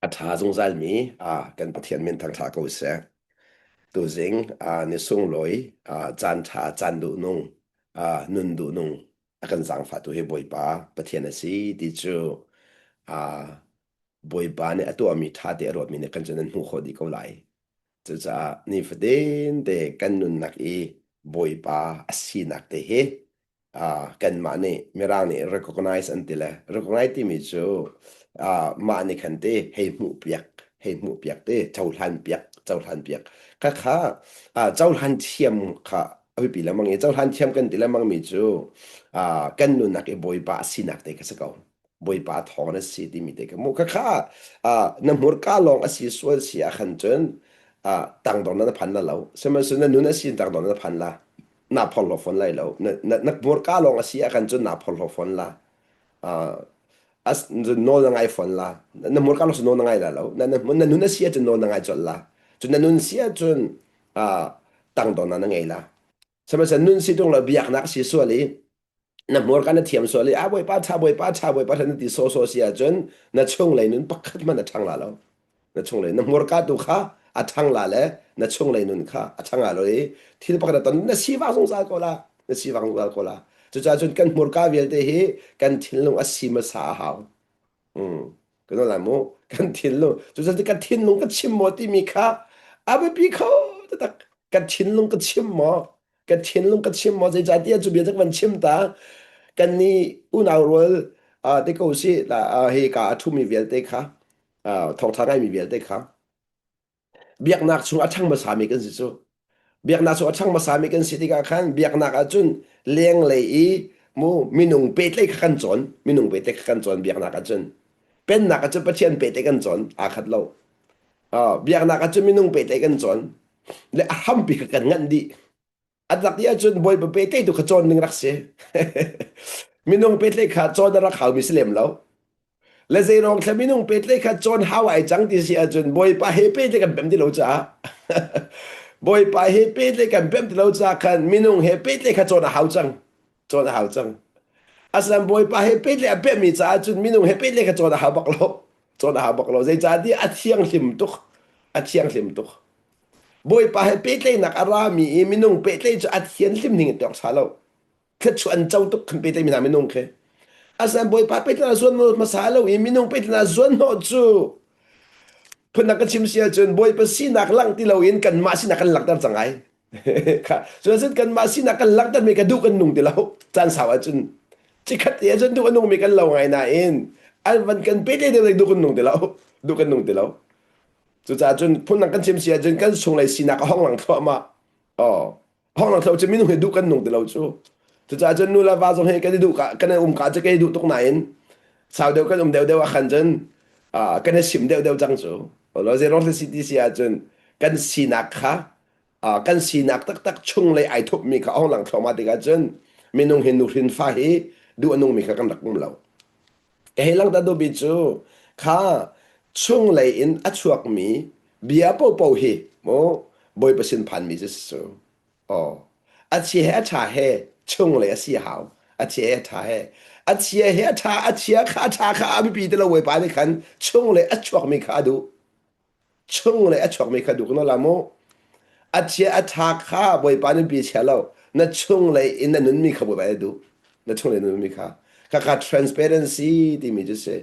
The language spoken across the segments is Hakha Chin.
A ṭha zungzalmi kan Pathian min thangṭha ko seh. Tuzing ni sunglawi caan ṭha caan duhnung nun duhnung a kan zaangfahtu hi Bawipa Pathian a si ti cu Bawipa nih a tuahmi ṭha te a ruatmi nih kan cu nan hmuh khawh dih ko lai. Cucaah nifatin te kan nunnak i Bawipa a sinak te hi kanmah nih Mirang nih recognize an ti le recognize timi cu mah nih khan te hei hmuh piak hei hmuh piak te cohlan piak cohlan piak kha kha cohlan thiam kha a biapi lengmang i cohlan thiam kan ti lengmang mi cu kan nunnak i Bawipa a sinak te kha si ko. Bawipa thawng na si timi te kha mu kha kha na hmurka lawng a si sual si ah khan cun tangdor na phan la lo sihmanhsehlaw na nun a si tangdor na phan la na phorhlaw fawn lai lo na na hmurka lawng a si ah khan cun na phorhlaw fawn la as nawl na ngai fawn la na hmurka lawng nawl na ngai la lo na na nun a si ahcun nawl na ngai colh la cun na nun si ahcun tangdor na na ngei la sihmanhsehlaw nun si tung lo biaknak si sual i na hmurka na thiam sual i a bawipa ṭha bawipa ṭha bawipa ṭha na ti sawsawh si ahcun na chunglei nun pakhat hmanh a ṭhang la lo. Na chunglei na hmurka tu kha a ṭhang la le na chunglei nun kha a ṭhang la lo i thil pakhat na ton na sivang zungzal ko la na sivang zungzal ko la. Cucaah cun kan hmurka vialte hi kan thinlung a si hmasa a hau. Kan lai mu kan thinlung cucaah kan thinlung ka chim maw timi kha a biapi kho taktak. Kan thinlung ka chim maw ka thinlung ka chim maw zeicahtiah cu bia cu van chim ta kan nih unau rual te ko si hi ka a ṭhumi vialte kha thawngṭha ngaimi vialte kha biaknak chung a ṭhang hmasami kan si cu biaknak chung a ṭhang hmasami kan si tikah khan biaknak ahcun lenglei i mu minung pehtlaih kha kan cawn minung pehtlaih kha kan cawn biaknak ahcun pennak ahcun Pathian pehtlaih kan cawn aa khat lo biaknak ahcun minung pehtlaih kan cawn le a hrampi kha kan nganh dih an rak ti ahcun bawipa pehtlaih tu kha cawn ding rak si minung pehtlaih kha cawn a rak haumi si lem lo le zeiruang thla minung pehtlaih kha cawn hau ai cang ti si ahcun bawipa he pehtlaih kan pem ti lo caah bawipa he pehtlaih kan pem ti lo caah khan minung he pehtlaih kha cawn a hau cang cawn a hau cang asinain bawipa he pehtlaih a pehmi caah cun minung he pehtlaih kha cawn a hau bak lo cawn a hau bak lo zeicahtiah a thianghlim tuk a thianghlim tuk Bawipa he pehtlaihnak a rami i minung pehtlaih cu a thianhlim ning in ti awk ṭha lo. Thluachuah an co tuk kan pehtlaihmi hna minung khi. Asinain Bawipa pehtlaihnak zuan hmasa lo i minung pehtlaihnak zuan hnawh cu phundang ka chim si ahcun Bawipa sinak langh ti loin kanmah sinak kan langhter cang ai. Cuacun kanmah sinak kan langhtermi ka duh kan nung ti lo. Caan sau ahcun cikhat te ahcun duh a nungmi kan lo ngai nain an van kan pehtlaih deuh duh kan nung ti lo. Duh kan nung ti lo. Cucaah cun phundang kan chim si ahcun kan chunglei sinak a hong lang thluahmah. Oh, hong lang thluah cu minung hi duh kan nung ti lo cu. Cucaah cun nu le va zong hi kan i duh ka kan i um ka cu kan i duh tuk nain sau deuh kan um deuh deuh ah khan cun kan i sim deuh deuh cang cu. Lo zeirong si ti si ahcun kan sinak kha kan sinak taktak chunglei ai thupmi kha a hong lang thluahmah tikah cun minung hi nuhrin fa hi duh a nungmi kha kan rak um lo. Ka hei langhter duhmi cu kha chunglei in a chuakmi bia paohpaoh hi mu Bawipa sin phanmi cu si cu. Aw. A chia he a ṭha he chunglei a si a hau. A chia he a ṭha he. A chia he a ṭha, a chia kha a ṭha kha a biapi ti lo Bawipa nih khan chunglei a chuakmi kha a duh. Chung le a chuakmi kha duh na la mu. A chia a ṭha kha Bawipa nih bi chia lo. Na chunglei in na nunmi kha Bawipa nih duh. Na chunglei na nunmi kha. Khakha transparency timi cu si.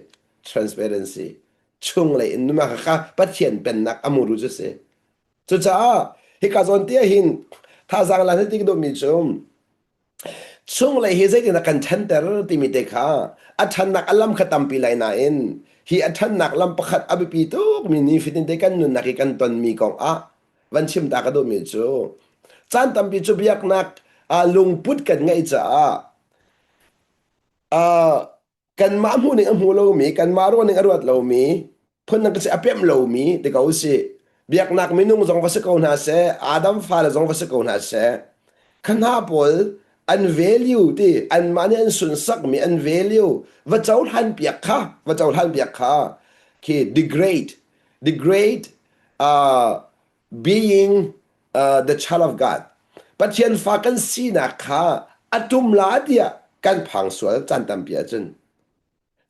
Transparency. Chunglei in nunnak kha Pathian pennak a muru cu si. Cucaah hika zawn te hin thazaang lan hi ti ka duhmi cu Chunglei hi zeitindah kan ṭhanter timi te kha a ṭhannak a lam kha tampi lai nain hi a ṭhannak lam pakhat a biapi tukmi nifatin te kan nunnak i kan tonmi kong ah van chim ta ka duhmi cu caan tampi cu biaknak lungput kan ngeih caah kanmah hmuhning a hmu lomi, kanmah ruahning a ruat lomi, phundang si a pemh lomi ti ko usih. Biaknak minung zong va si ko hna seh, Adam fale zong va si ko hna seh, kha hna pawl an value ti anmah nih an sunsakmi an value va cohlan piak kha va cohlan piak kha khi degrade degrade being the child of God Pathian fa kan sinak kha a tum la tiah kan phang sual caan tampi ahcun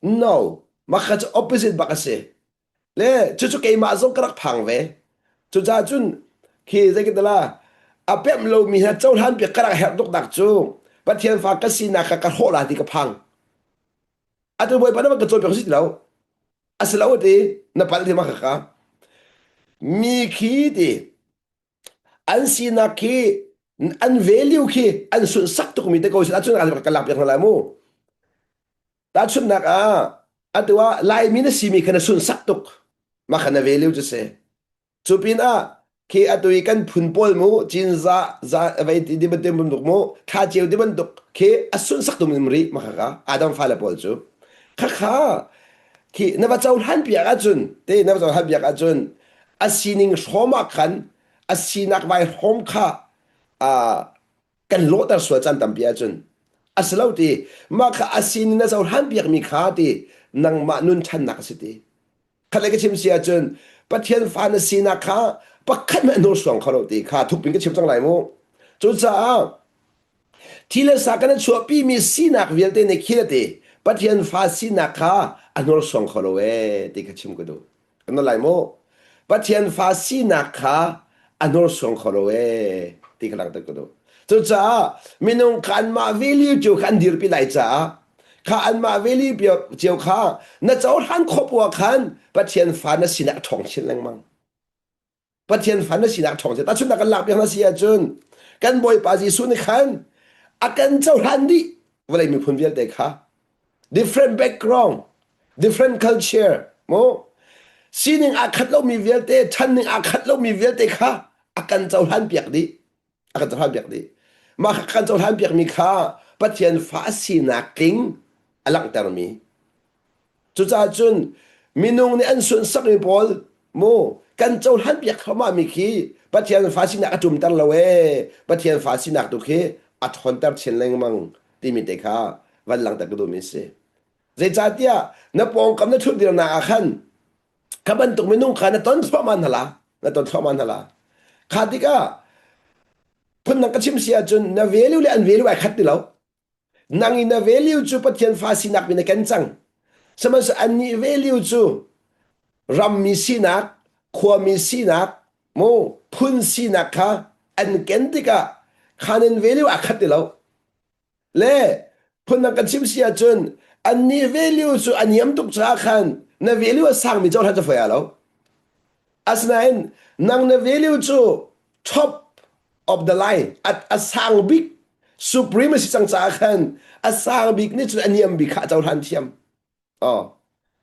no. Mah kha cu opposite bak a si. Le cucu keimah zong ka rak phang ve. Cucaah cun khi zeitikdah a pemh lomi hna cohlan piak ka rak herh tuk nak cu Pathian fa ka sinak kha ka hrawh la ti ka phang. Atu Bawipa na ka cawnpiak si ti lo. A si lo ti na palh ti ma kha ka. Mi khi ti an sinak khi an value khi an sunhsak tukmi te ko sin ahcun ka lak piak hna lai mu. Tahchunhnak ah atu ah Laimi na simi kha na sunhsak tuk. Mah kha na value cu si. Cu pinah khi atu i kan phun pawl mu Cinzah za vei ti ti bantuk mu thla ceu ti bantuk khi a sunhsak tum in rih mah kha Adam fale pawl cu. Khakha khi na va cohlan piak ahcun te na va cohlan piak ahcun a sining hrawm ah khan a sinak vai hrawm kha kan lawhter sual caan tampi ahcun a si lo ti mah kha a sin na cohlan piakmi kha ti nangmah nun ṭhannak a si ti khat le ka chim si ahcun Pathian fa na sinak kha pakhat hmanh hnursuang kho lo ti kha thukpin ka chim cang lai mu cucaah thi le sa kan chuahpimi sinak vialte nih khi ti Pathian fa sinak kha a hnursuang kho lo ee ti kha chim ka duh Kan lai mu. Pathian fa sinak kha a hnursuang kho lo ee ti ka langhter ka duh. Cucaah minung kha anmah value cio kha an dirpi lai caah kha anmah value cio kha na cohlan khawh poah khan Pathian fa na sinak a ṭhawng chin lengmang. Pathian fa na sinak ṭhawng chin. Tahchunhnak kan lak piak na si ahcun kan Bawipa Jesuh nih khan a kan cohlan dih vawlei miphun vialte kha different background, different culture, mu sining aa khat lomi vialte, chan ning aa khat lomi vialte kha a kan cohlan piak dih. A kan cohlan piak dih. Mah kha kan cohlan piakmi kha Pathian fa sinak tling a langhtermi. Cucaah cun minung nih an sunsakmi pawl mu kan cohlan piak thluahmahmi khi Pathian fa sinak a ṭumter lo ee. Pathian fa sinak tu khi a ṭhawnter chin lengmang timi te kha van langhter ka duhmi a si. Zeicahtiah na pawngkam na ṭhutdirnak ah khan kha bantuk minung kha na ton thluahmah hna la, na ton thluahmah hna la. Kha tikah phundang ka chim si ahcun na value le an value ai khat ti lo. Nang i na value cu Pathian fa sinak min a ken cang. Sihmanhsehlaw annih value cu rammi sinak, khuami sinak, mu phun sinak kha an ken tikah kha nan value aa khat ti lo. Le phundang kan chim si ahcun annih value cu a niam tuk caah khan na value a sangmi cohlan cu fawi lo. Asinain nang na value cu top of the line a, a sang bik supreme a si cang caah khan a sang bik nih cun a niam bik kha a cohlan thiam. Oh.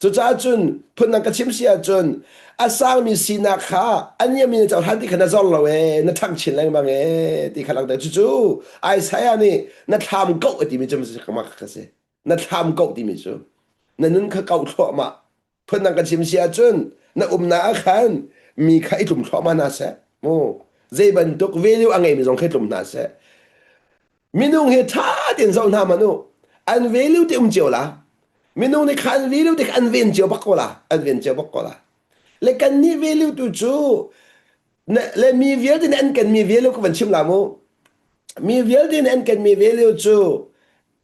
Cucaah cun phundang ka chim si ahcun a sangmi sinak kha a niammi na cohlan ti kha na zor lo ee na ṭhang chin lengmang ee ti kha langhter cucu Isaiah nih na thlam koh a timi cu ka si na thlam koh timi cu na nun kha koh thluahmah phundang kan chim si ahcun na umnak ah khan mi kha i tlum thluahmah hna seh mu zei bantuk value a ngeimi zong kha i tlum hna seh minung hi ṭha tein zoh hna man u an value te um cio la minung nih kha an value te kha an ven cio bak ko la an ven cio bak ko la le kan nih value tu cu le mi vialte nih an kan mi value ka van chim la mu mi vialte nih an kan mi value cu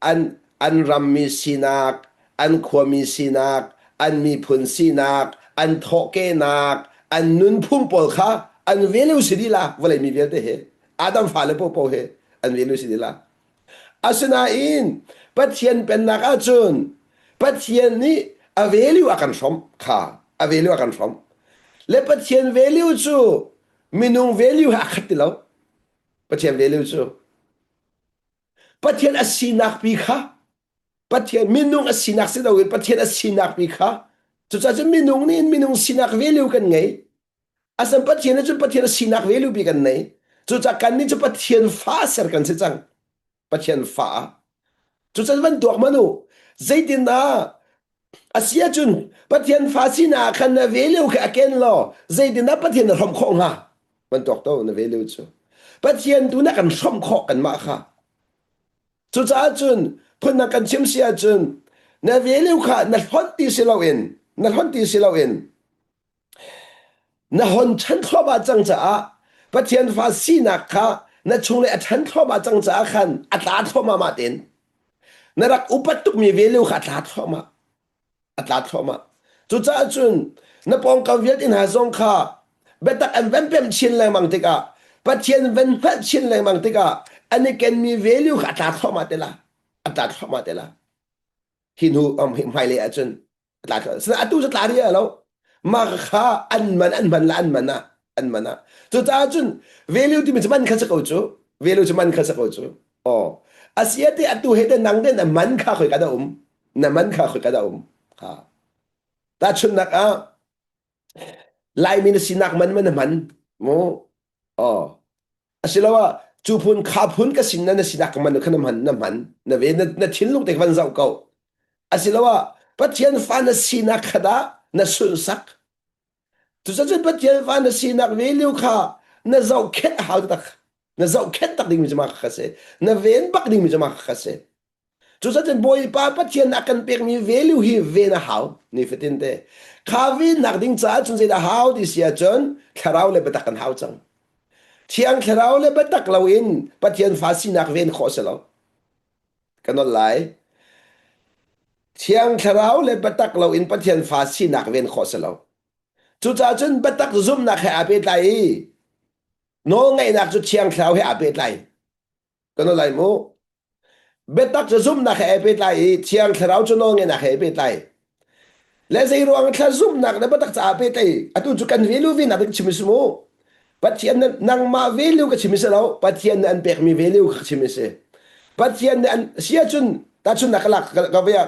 an an rammi sinak, an khuami sinak, an miphun sinak, an thawhkehnak, an nunphung pawl kha an value si dih la vawlei mi vialte he Adam fale popo he an value si dih la. Asinain Pathian pennak ahcun Pathian nih a value a kan hrawmh kha a value a kan hrawmh. Le Pathian value cu minung value he a khat ti lo. Pathian value cu Pathian a sinak pi kha Pathian minung a sinak si loin Pathian a sinak pi kha cucaah cun minung nih minung sinak value kan ngei asan Pathian nih cun Pathian a sinak value pi kan nei cucaah kan nih cu Pathian fa ser kan si cang Pathian fa cucaah van tuak manu zeitindah a si ahcun Pathian fa sinak khan na value kha a ken law zeitindah Pathian na hrawmh khawh hnga van tuak to na value cu Pathian tu na kan hrawmh khawh kanmah kha cucaah cun phundang kan chim si ahcun na value kha na hlonh ti si loin na hlonh ti si loin Na hon ṭhan thluahmah cang caah Pathian fa sinak kha na chunglei a ṭhan thluahmah cang caah khan a tla thluahmah mah tein. Na rak upat tukmi value kha a tla thluahmah. A tla. tla thluahmah. Cucaah cun na pawngkam vialte hna zong kha biatak an van pemh chin lengmang tikah Pathian van hngalh chin lengmang tikah an i kenmi value kha a tla thluahmah te la. A tla thluahmah te la. Hi hnu hmailei ahcun a tla thluahmah. Sinain atu cu tla rih lo. Mah kha an man an hman la an man ah an man ah. Cucaah cun value timi cu man kha si ko cu. Value cu man kha si ko cu. Aw. Asia te atu he te nang te na man kha khoi ka dah um. Na man kha khoi ka dah um. Ha. Tahchunhnak ah Laimi na sinak man man na hman mu. Aw. Asiloah cu phun kha phun ka sin na na sinak man kha na hman na hman na ve na, na thinlung te van zoh ko. Asiloah Pathian fa na sinak kha dah na sunsak. Cucaah Pathian fa na sinak value kha na zohkhenh a hau tak. Na zohkhenh tak dingmi cu mah kha si. Na ven bak dingmi cu mah kha si. Cucaah Bawipa Pathian a kan pekmi value hi ven a hau nifatin te. Kha vennak ding caah cun zeidah hau ti si ahcun thlarau le biatak kan hau cang. Thiang thlarau le biatak loin Pathian fa sinak ven khawh si lo. Ka nolh lai. Thiang thlarau le biatak loin Pathian fa sinak ven khawh si lo. Cucaah cun biatak zumhnak he aa pehtlai i nawlngaihnak cu thiang thlarau he aa pehtlai. Ka nolh lai mu. Biatak cu zumhnak he ai pehtlai i Thiang Thlarau cu nawlngeihnak he ai pehtlai. Le zei ruang thla zumhnak le biatak caah pehtlai atu cu kan value vinak ka chim si mu. Pathian nangmah value ka chim si lo Pathian nih an pekmi value ka chim si. Pathian nih an si ahcun tahchunhnak ka lak ka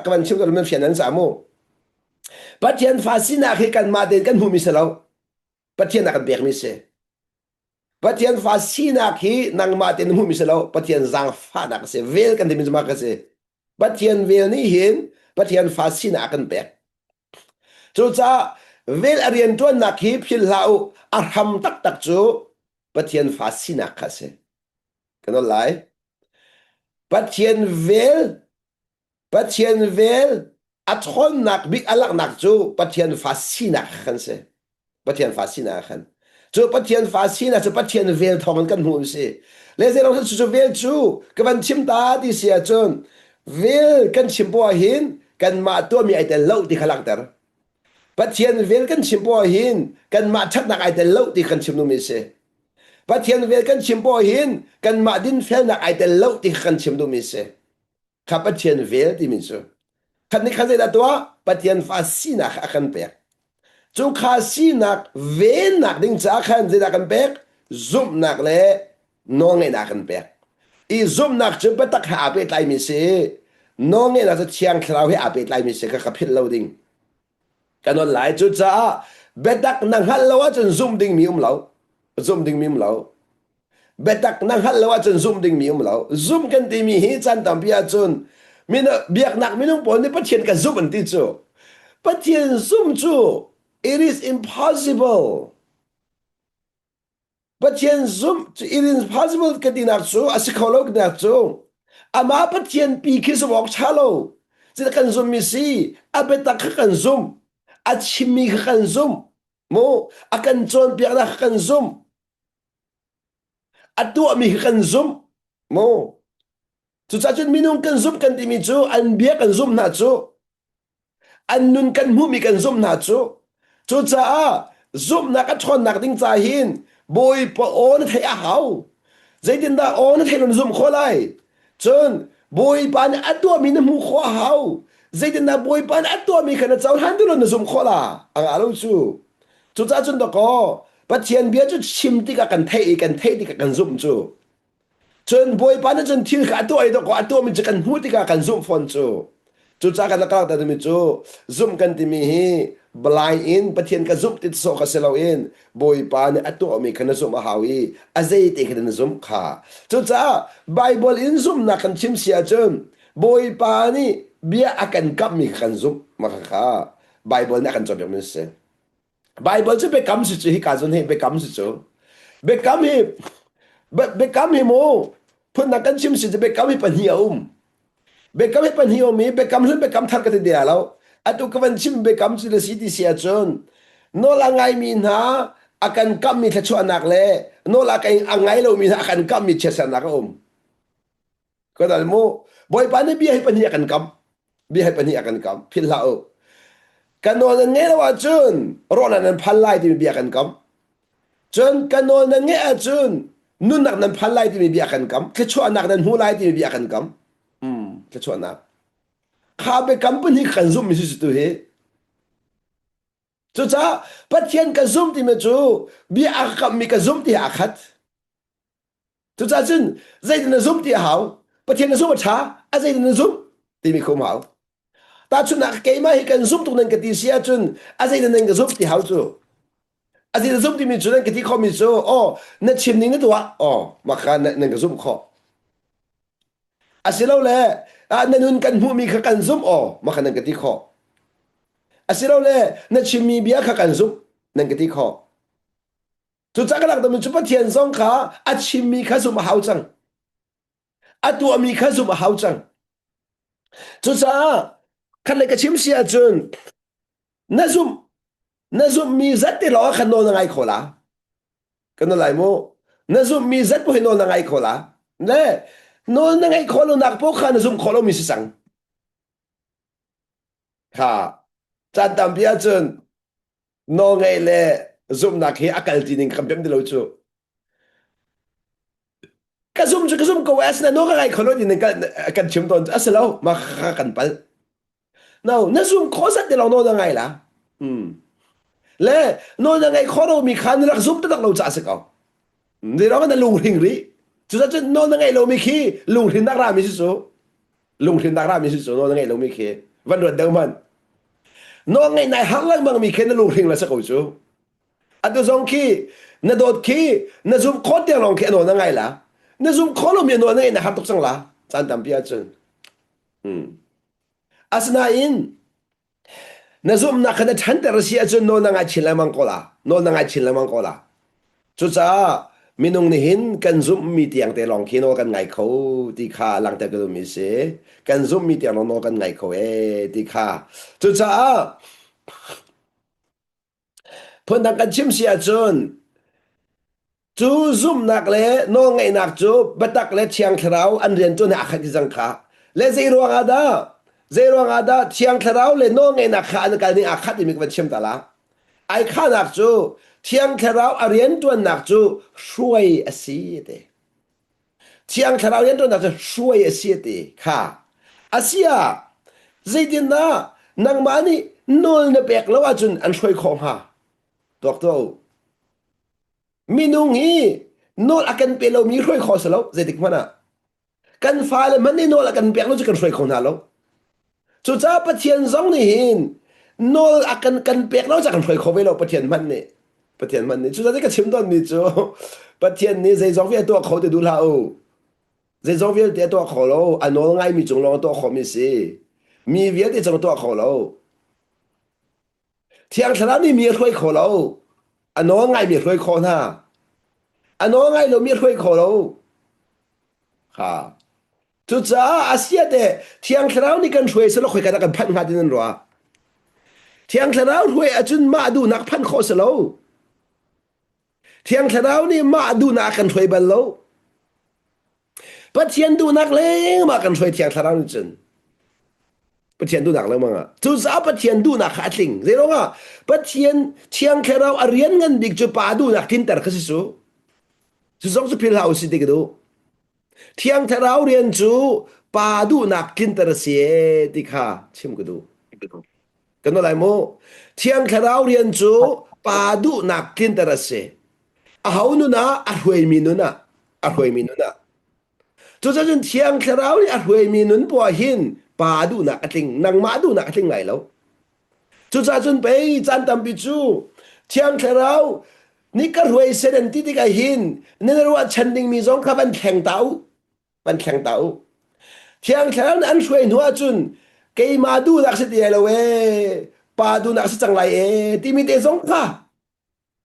ka van chim ka nan fian an sa mu. Pathian fa sinak hi kanmah tein kan hmuhmi si lo. Pathian a kan pekmi si. Pathian fa sinak hi nangmah tein na hmuhmi si lo Pathian zaangfahnak a si vel kan timi cu mah ka si Pathian vel nih hin Pathian fa sinak a kan pek cucaah vel a rianṭuannak hi philh hlah u a hram taktak cu Pathian fa sinak kha a si kan ol lai Pathian vel Pathian vel a ṭhawnnak bik a langhnak cu Pathian fa sinak khan si. Pathian fa sinak khan. Cu Pathian fa sinak cu Pathian vel thawng in kan hmuh si. Le zeilong cu cu vel cu ka van chim ta ti si ahcun vel kan chim poah hin kanmah tuahmi ai tel lo ti kha langhter. Pathian vel kan chim poah hin kanmah ṭhatnak ai tel lo ti kan chim duhmi si. Pathian vel kan chim poah hin kanmah dinfelnak ai tel lo ti kha kan chim duhmi si. Kha Pathian vel timi cu khat nih khan zeidah tuah Pathian fa sinak a kan pek cu kha sinak vennak ding caah khan zeidah kan pek zumhnak le nawlngeihnak kan pek i zumhnak cu biatak he aa pehtlaimi si nawlngeihnak cu thiang thlarau he aa pehtlaimi si kha ka philh lo ding Kan on lai. Cucaah biatak na hngalh lo ahcun zumh dingmi um lo. Zumh dingmi um lo. Biatak na hngalh lo ahcun zumh dingmi um lo. Zumh kan timi hi caan tampi ahcun biaknak minung pawl nih Pathian ka zumh an ti cu. Pathian zumh cu it is impossible. Pathian zumh cu it is possible ka tinak cu a si kho lo ka tinak cu amah Pathian pi khi zumh awk ṭha lo. Cuti kan zumhmi si a biatak kha kan zumh a chimmi kha kan zumh mu a kan cawnpiaknak kha kan zumh a tuahmi kha kan zumh mu cucaah cun minung kan zumh kan timi cu an bia kan zumh hna cu An nun kan hmuhmi kan zumh hna cu. Cucaah zumhnak a ṭhawnnak ding ca hin Bawipa aw na theih a hau. Zeitindah aw na theih na zumh khawh lai? Cun Bawipa nih a tuahmi na hmuh khawh a hau. Zeitindah Bawipa nih a tuahmi kha na cohlan ti lo na zumh khawh la? A ngah lo cu. Cucaah cun dakaw Pathian bia cu chim tikah kan theih i kan theih tikah kan zumh cu. Cun Bawipa nih cun thil kha a tuah i dawkaw a tuahmi cu kan hmuh tikah kan zumh fawn cu. Cucaah kan rak timi cu zumh kan timi hi blind in Pathian ka zumh ti sawh kha si loin Bawipa nih a tuahmi kha na zumh a hau i a zeite kha na zumh kha. Cucaah Bible in zumhnak kan chim si ahcun Bawipa nih bia a kan kamhmi kha kan zumh. Mah kha Bible nih a kan cawnpiakmi a si. Bible cu biakam si cu hika zawn hi biakam si cu. Biakam hi biakam hi mu phunnak kan chim si cu biakam hi pahnih a um. Biakam hi pahnih a um i biakam hlun biakam thar ka ti dia lo. Atu ka van chim biakam cu le si ti si ahcun nawl a ngaimi hna a kan kammi thluachuahnak le nawl a a ngai lomi hna a kan kammi chiatsernak a um. Ka dal mu. Bawipa nih bia hi pahnih a kan kam. Bia hi pahnih a kan kam. Philh hlah u. Ka nawl nan ngaih lo ahcun rawhnak nan phan lai timi bia kan kam. Cun ka nawl nan ngaih ahcun nunnak nan phan lai timi bia kan kam. Thluachuahnak nan hmu lai timi bia kan kam. Hmm, thluachuahnak. Kha biakam pahnih kan zumhmi si tu hi. Cucaah Pathian ka zum timi cu bia a ka kammi ka zum ti he aa khat. Cucaah cun zeitin na zumh ti a hau. Pathian na zumh a ṭha, a zeitin na zumh timi kha um hau. Tahchunhnak keimah hi kan zumh tuk nan ka ti si ahcun a zeitin nan ka zumh ti hau cu. A zeitin zumh timi cu nan ka ti khawhmi cu aw na chim ning na tuah aw mah kha nan ka zumh khawh. Asilole na nun kan hmuhmi kha kan zumh aw mah kha nan ka ti khawh. Asilole na chimmi bia kha kan zumh nan ka ti khawh. Cucaah ka lak cu Pathian zong kha a chimmi kha zumh a hau cang. A tuahmi kha zumh a hau cang. Cucaah khat le ka chim si ahcun na zumh na zumhmi zat te lawng khan nawl na ngai kho la. Kan lai mu. Na zumhmi zat po hi nawl na ngai kho la. Le nawl na ngaih khawh lonak poh kha na zumh khawh lomi si cang. Kha caan tampi ahcun nawlngaih le zumhnak hi a kal ti ning kan pem ti lo cu. Ka zum cu ka zum ko asina nawl ka ngai kho lo ti ning kan chim tawn a si lo ma kha kan pal. No, na zum khawh zat te lawng nawl na ngai la. Hmm. Le nawl na ngaih khawh lomi kha na rak zum taktak lo caah si ko. Zei na lunghring rih. Cucaah cun nawl na ngaih lomi khi lunghrinnak rami si cu. Lunghrinnak rami si cu nawl na ngaih lomi khi van ruat deuh hmanh. Nawl ngaih nai har lengmang mi khi na lunghring la si ko cu. Atu zong khi na dawt khi na zumh khawh tiang lawng khi a nawl na ngai la. Na zumh khawh lomi a nawl na ngaih na har tuk cang la. Caan tampi ahcun. Hmm. Asinain Na zumhnak kha na ṭhanter a si ahcun nawl na ngai chin lengmang ko la. Nawl na ngai chin lengmang ko la. Cucaah minung nih hin kan zumhmi tiang te lawng khi nawl kan ngai kho ti kha langhter ka duhmi si. Kan zumhmi tiang lawng nawl kan ngai kho ee ti kha. Cucaah Phundang kan chim si ahcun cu zumhnak le nawlngaihnak cu biatak le Thiang Thlarau an rian cu aa khat cang kha. Le zei ruang ah dah zei ruang ah dah Thiang Thlarau le nawlngaihnak kha an kal ning aa khat timi ka van chim ta la. Ai khahnak cu Thiang Thlarau a rianṭuannak cu hruai a si te. Thiang Thlarau rianṭuannak cu hruai a si ti kha a si ah zeitindah nangmah nih nawl na pek lo ahcun an hruai khawh hnga? Tuak tuah u. Minung hi nawl a kan pe lomi hruai khawh si lo zeitik hmanh ah. Kan fale hmanh nih nawl a kan pek lo cu kan hruai kho hna lo. Cucaah Pathian zong nih hin nawl a kan kan pek lo ca kan hruai kho ve lo Pathian hmanh nih. Pathian hmanh nih. Cucaah ka chim tawnmi cu Pathian nih zeizong vialte tuah kho ti duh hlah u. Zeizong vialte a tuah kho lo. A nawl ngaimi cung lawng a tuah khawhmi si. Mi vialte cung a tuah kho lo. Thiang Thlarau nih mi a hruai kho lo. A nawl ngaimi a hruai khawh hna. A nawl ngai lomi a hruai kho lo. Ha. Cucaah a sia te Thiang Thlarau nih kan hruai selaw khoika dah kan phanh hnga ti nan ruah? Thiang Thlarau hruai ahcun mah duhnak phanh khawh si lo. Thiang Thlarau nih mah duhnak a kan hruai bal lo. Pathian duhnak lengmang kan hruai Thiang Thlarau nih cun. Pathian duhnak lengmang ah. Cucaah Pathian duhnak kha a tling. Zeiruangah Pathian Thiang Thlarau a rian ngan bik cu Pa duhnak tlinter kha si cu. Cu zong cu philh hlah usih ti ka duh. Thiang Thlarau rian cu Pa duhnak tlinter a si ee ti kha chim ka duh. Kan lai mu. Thiang Thlarau rian cu Pa duhnak tlinter a si. Aho nun ah a hruaimi nun ah a hruaimi nun ah. Cucun Thiang Thlarau nih a hruaimi nun poah hin Pa duhnak a tling, nangmah duhnak a tling lai lo. Cucaah cun pei caan tampi cu Thiang Thlarau nih ka hruai seh nan ti tikah hin nan ruahchan dingmi zong kha van thleng ta u. Van thleng ta u. Thiang Thlarau nih an hruai hnu ahcun keimah duhnak si ti lai lo ee, pa duhnak si cang lai ee timi te zong kha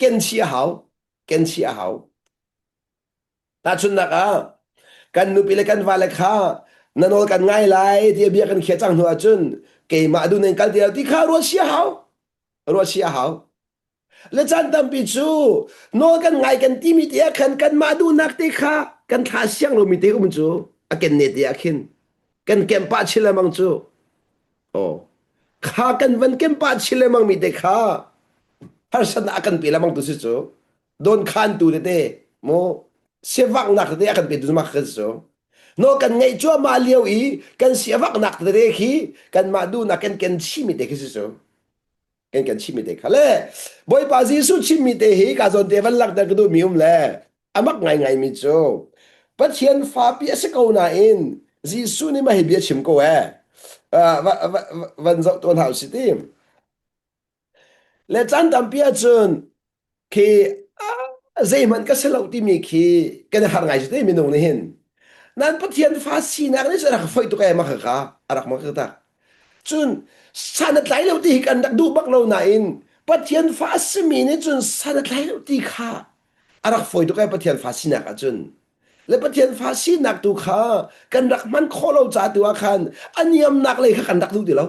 ken chih a hau. Ken chih a hau. Tahchunhnak ah, kan nupi le kan vale kha na nawl kan ngai lai tiah bia kan khiah cang hnu ahcun keimah duh ning kal ti lo ti kha ruah sia hau. Ruah sia hau. Le caan tampi cu nawl kan ngai kan timi te ah khan kanmah duhnak te kha kan thla siang lomi te um cu a ken ne te ah khin kan kemh pah chin lengmang cu. Oh. Kha kan van kem pah chin lengmang mi te kha harsatnak a kan pe lengmang tu si cu. Don khan tu tete mu siavaknak tete a kan pe tu mah kha si cu. No kan ngeih cuahmah lio i kan siavaknak tete khi kanmah duhnak kan ken chihmi te khi si cu. Kan kan chimmi te kha le Bawipa Jesuh chimmi te hi ka zawn te van langhter ka duhmi um le amak ngaingai mi cu Pathian fapi a si ko nain Jesuh nih mah hi bia chim ko eh van zoh tuan hau si ti le caan tampi ahcun khi zeihmanh ka si lo timi khi kan i har ngai cu te minung nih hin nan Pathian fa sinak nih rak foih tuk e mah kha a rak mak tak cun san a tlai lo ti hi kan rak duh bak lo nain Pathian fa a simi nih cun san a tlai lo ti kha a rak fawi tuk e Pathian fa sinak ahcun le Pathian fa sinak tu kha kan rak hman khawh lo ca tu ah khan a niamnak lei kha kan rak duh ti lo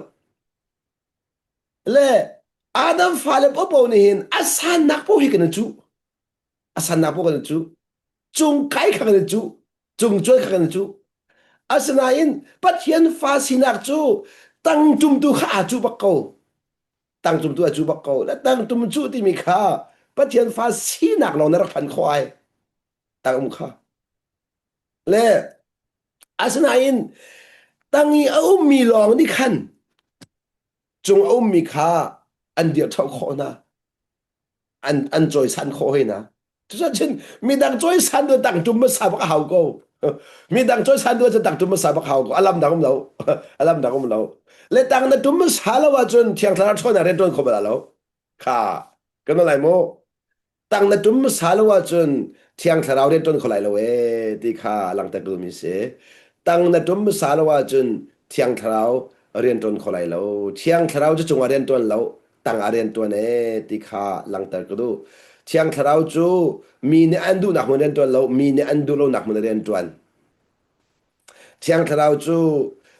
Le Adam fale popo nih hin a sannak poh hi kan i cuh. A sannak poh kan i cuh. Cung kai kha kan i cuh. Cung cuai kha kan i cuh. Asinain Pathian fa sinak cu tangtum tu kha aa cuh bak ko. Tangtum tu aa cuh bak ko. Le tangtum cuh timi kha Pathian fa sinak lawng na rak phan khawh ai. Tangum kha. Le asinain tang i a ummi lawng nih khan cung a ummi kha an dirhṭhoh khawh hna. An, an cawisan khawh hoi hna. Cucun midang cawisan tu tang tum hmasa bak a hau ko. Midang cawisan tu cu tang tum hmasa bak hau ko. A lam dang um lo. A lam dang um lo. Le tang na tum hmasa lo ahcun Thiang Thlarau ṭhawnnak rian ṭuan kho bal lo. Kha kan lai mu. Tang na tum hmasa lo ahcun Thiang Thlarau rian ṭuan kho lai lo ee ti kha langhter duhmi si. Tang na tum hmasa lo ahcun Thiang Thlarau rian ṭuan kho lai lo. Thiang Thlarau cu cungah rian ṭuan lo, tang ah rian ṭuan ee ti kha langhter ka duh. Thiang Thlarau cu mi nih an duhnak hmun rian ṭuan lo, mi nih an duh lonak hmun rian ṭuan. Thiang Thlarau cu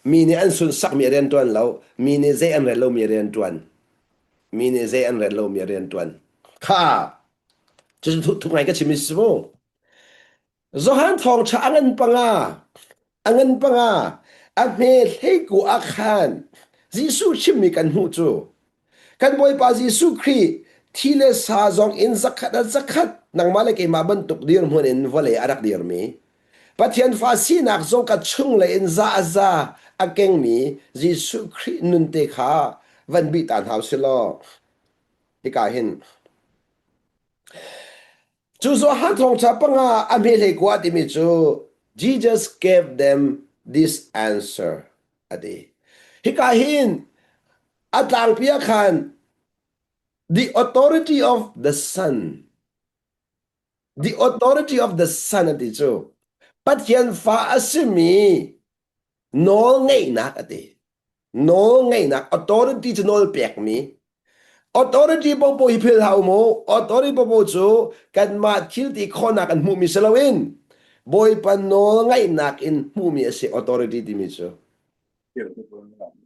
mi nih an sunsakmi a rian ṭuan lo, mi nih zei an rel lomi a rian ṭuan. Mi nih zei an rel lomi a rian ṭuan. Kha cucu thu ngai ka chim i si mu. Johan thawngṭha a ngan panga, a ngan panga, a hme hleiku ah khan Jesuh chimmi kan hmuh cu kan Bawipa Jesuh Khrih thi le sa zong in zakhat ah zakhat nangmah le keimah bantuk dirhmun in vawlei a rak dirmi Pathian fa sinak zong ka chunglei in za a za a kengmi Jesuh Khrih nun te kha van bih ta hna usih law hika hin cu Johan thawngṭha panga a hmehlei kua timi cu Jesus gave them this answer a ti. Hika hin a tlangpi ah khan the authority of the Son The authority of the Son a ti cu Pathian fa a simi nawl ngeihnak a ti. Nawl ngeihnak authority cu nawl pekmi. Authority popo hi phil hau mu. Authority popo cu kanmah thil ti khawhnak an hmuhmi si loin Bawipa nawl ngaihnak in hmuhmi a si authority timi cu.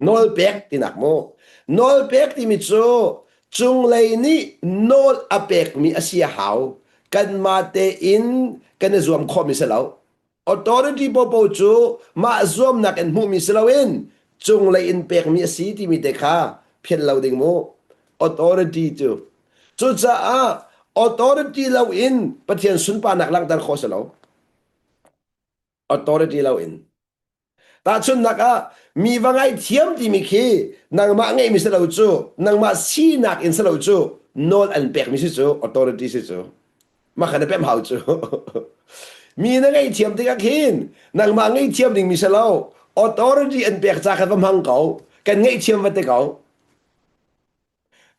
Nawl pek tinak mu. Nawl pek timi cu cunglei nih nawl a pekmi a si a hau. Kanmah tein kan i zuam khawhmi si lo. Authority popo cu mah zuamnak in hmuhmi si loin cunglei in pekmi a si timi te kha phiat lo ding mu. Authority cu. Cucaah authority loin Pathian sunparnak langhter khawh si lo. Authority loin. Tahchunhnak ah, mi va ngaithiam timi khi nangmah ngeihmi si lo cu, nangmah sinak in si lo cu, nawl an pekmi si cu, authority si cu. Mah kha na pemh hau cu. mi na ngaihthiam tikah khin nangmah ngaihthiam dingmi si lo, authority an pek ca kha va hmang ko, kan ngaihthiam va ti ko.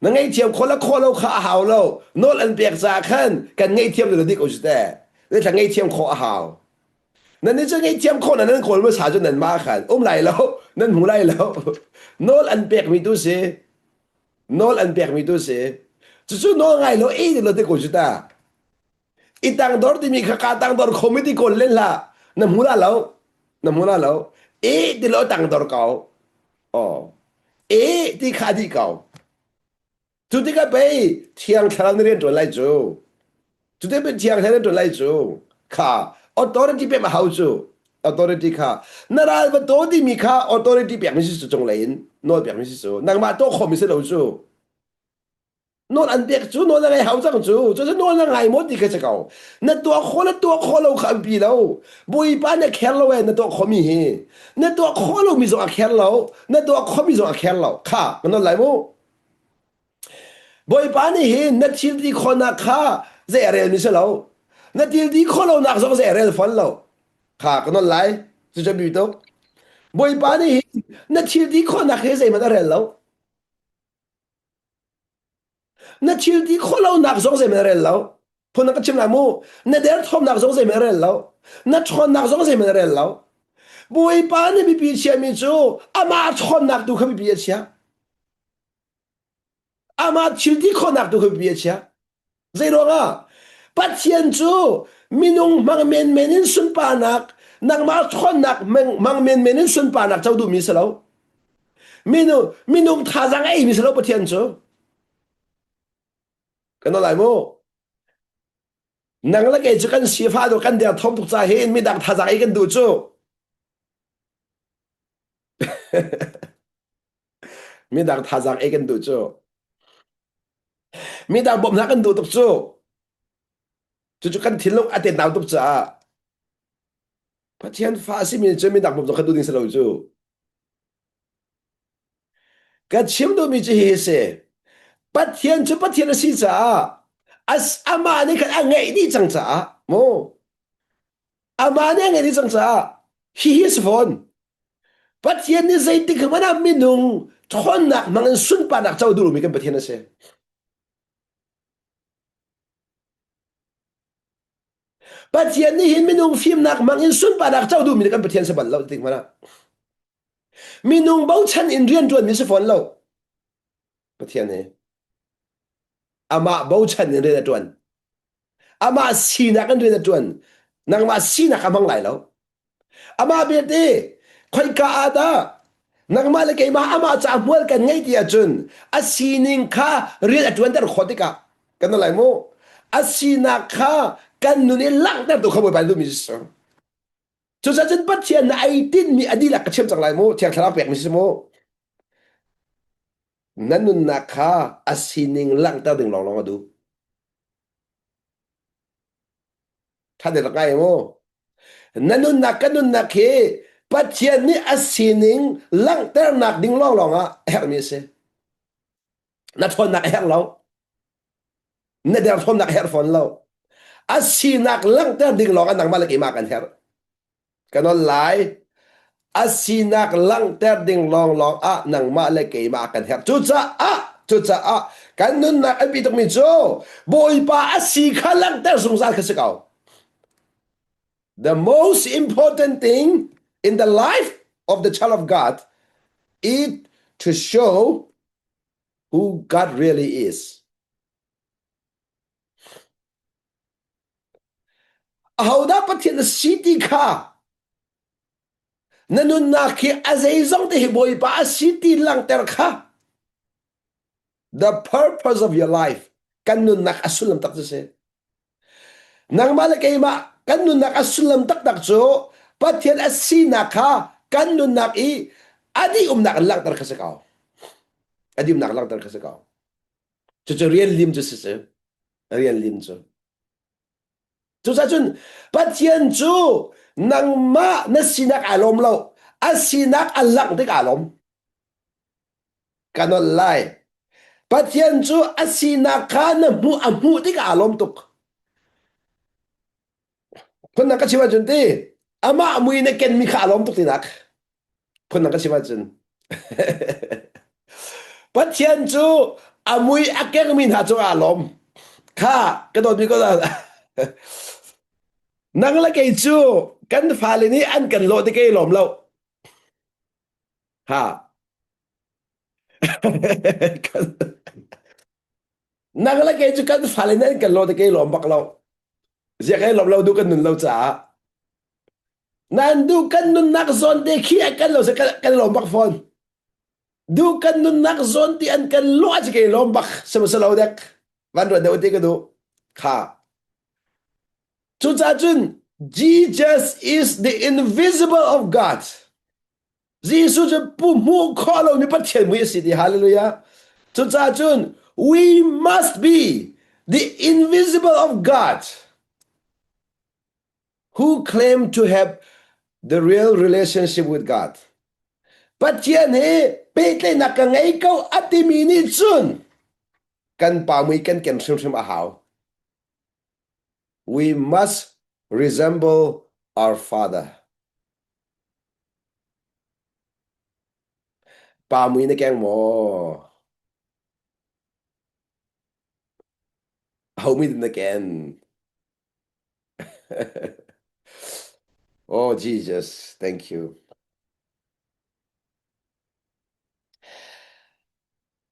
Na ngaihthiam khawh le khawh lo kha a hau lo. Nawl an pek caah khan kan ngaihthiam lo dik ko si teh. Zeithla ngaihthiam khawh a hau. Nan nih cu ngaihthiam khawh nan nan kawl hmasa cu nan mah khan um lai lo, nan hmu lai lo. Nawl an pekmi tu si. Nawl an pekmi tu si. Cucu nawl ngai lo e lo te ko cu ta. I tangdor timi kha ka tangdor khomi ti kawl len hlah. Na hmu la lo. Na hmu la lo. E ti lo tangdor ko. Oh. E ti kha dih ko. Cu tikah pei thiang thlarau na rian ṭuan lai cu. Cu tikah pei thiang thlarau rian ṭuan lai cu. Kha authority pek a hau cu. Authority kha na ral va taw timi kha authority pek mi si cu cunglei in. Nawl pekmi si cu. Nangmah tuah khawhmi si lo cu. Nawl an pek cu nawl na ngai hau cang cu. Cu cu nawl na ngai maw ti kha si ko. Na tuah khawh na tuah khawh lo kha an pi lo. Bawipa na kher lo e na tuah khawhmi hi. Na tuah khawh lomi zong a kher lo. Na tuah khawhmi zong a kher lo. Kha, ka nawl lai mu. Bawipa nih hin na thil ti khawhnak kha zei a relmi si lo. Na thil ti khawh lonak zong zei a rel fawn lo. Kha ka nawl lai. Cucu bi tuk. Bawipa nih hin na thil ti khawhnak hi zeihmanh a rel lo. Na thil ti khawh lonak zong zeihmanh a rel lo. Phun ka chim lai mu. Na derthawmnak zong zeihmanh a rel lo. Na ṭhawnnak zong zeihmanh a rel lo. Bawipa nih biapi chiami cu amah ṭhawnnak tu kha biapi a chia. Amah thil ti khawhnak tu kha biapi a chia. Zei ruangah? Pathian cu minung hmang menmen in sunparnak, nangmah ṭhawnnak hmang menmen in sunparnak co duhmi si lo. Minung, minung thazaang a eimi si lo Pathian cu. Kan lai mu. Nang le kei cu kan sifa dawh kan derthawm tuk ca hin midang thazaang ei kan duh cu. Midang thazaang ei kan duh cu. Midang bawmhnak kan duh tuk cu. Cucu kan thinlung a tenau tuk caah Pathian fa a simi cu midang bawmh zong kha duh ding si lo cu. Ka chim duhmi cu hihi si. Pathian cu Pathian a si caah as amah nih khan a ngeih dih cang caah mu amah nih a ngeih dih cang caah hihi si fawn. Pathian nih zeitik hmanh ah minung ṭhawnnak hmang in sunparnak co duhmi kan Pathian a si. Pathian nih hin minung fimnak hmang in sunparnak co duhmi kan Pathian si bal lo tik hmanh ah. Minung bochan in rian ṭuanmi si fawn lo. Pathian hi amah bochan in rian a ṭuan. Amah sinak in rian a ṭuan. Nangmah sinak a hmang lai lo. Amah belte khoika ah dah nangmah le keimah amah caah hmual kan ngei ti ahcun a sining kha rian a ṭuanter khawh tikah kan lai mu a sinak kha kan nun i langhter tu kha Bawipa nih duhmi si. Cucaah cun Pathian na ei tinhmi a dihlak ka chim cang lai mu Thiang Thlarau pekmi si mu. Na nunnak kha a sining langhter ding lawnglawng a duh. Ṭha deuh rak ngai mu. Na nunnak ka nunnak hi Pathian nih a sining langhternak ding lawnglawng ah a herhmi a si. Na ṭhawnnak a herh lo. Na derthawmnak a herh fawn lo. A sinak langhter ding lawng ah nangmah le keimah kan herh. Ka nawl lai. A sinak langhter ding lawnglawng ah nangmah le keimah kan herh. Cucaah, cucaah kan nunnak a biapi tukmi cu Bawipa a si kha langhter zungzal kha si ko. The most important thing in the life of the child of God is to show who God really is. Ahodah Pathian na si ti kha na nunnak hi a zeizong te hi Bawipa a si ti langhter kha the purpose of your life kan nunnak a sullam tak cu si. Nangmah le keimah kan nunnak a sullam taktak cu Pathian a sinak kha kan nunnak i a dih umnak in langhter kha si ko. A dih umnak langhter kha si ko. Cucu rian lim cu si si. Rian lim cu. Cucaah cun Pathian cu nangmah na sinak aa lawm lo. A sinak a langh tik aa lawm. Ka nolh lai. Pathian cu a sinak kha na hmuh a hmuh tikah aa lawm tuk. Phundang ka chim ahcun ti amah mui na kenmi kha aa lawm tuk tinak. Phundang ka chim ahcun. Pathian cu a mui a kengmi hna cungah aa lawm. Kha ka dawtmi ko Nang le kei cu kan fale nih an kan lawh ti kei lawm lo. Ha. Nang le kei cu kan fale nih an kan lawh ti kei lawm bak lo. Zia kai lawm lo duh kan nun lo caah. Nan duh kan nunnak zawn te khi a kan lo se kan lawm bak fawn. Duh kan nunnak zawn ti an kan lawh a kei lawm bak sihmanhsehlaw dek van ruat deuh ti ka duh. Kha. Cucaah cun Jesus is the invisible of God. Jesuh cu pu hmuh khawh lomi Pathian mui a si ti hallelujah. Cucaah cun we must be the invisible of God who claim to have the real relationship with God. Pathian he pehtlaihnak ka ngei ko a timi nih cun kan pa mui kan ken hrimhrim a hau. We must resemble our father. Pa mui na keng maw? Ho mi na ken? Oh Jesus, thank you.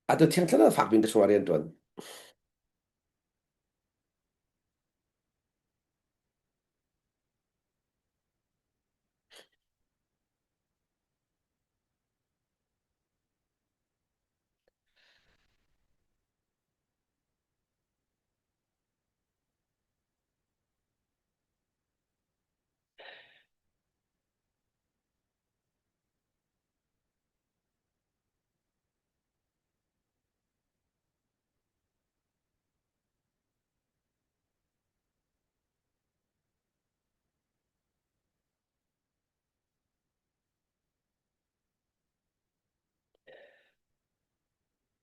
Atu thiang thlarau fak bin ka chungah rian tuan.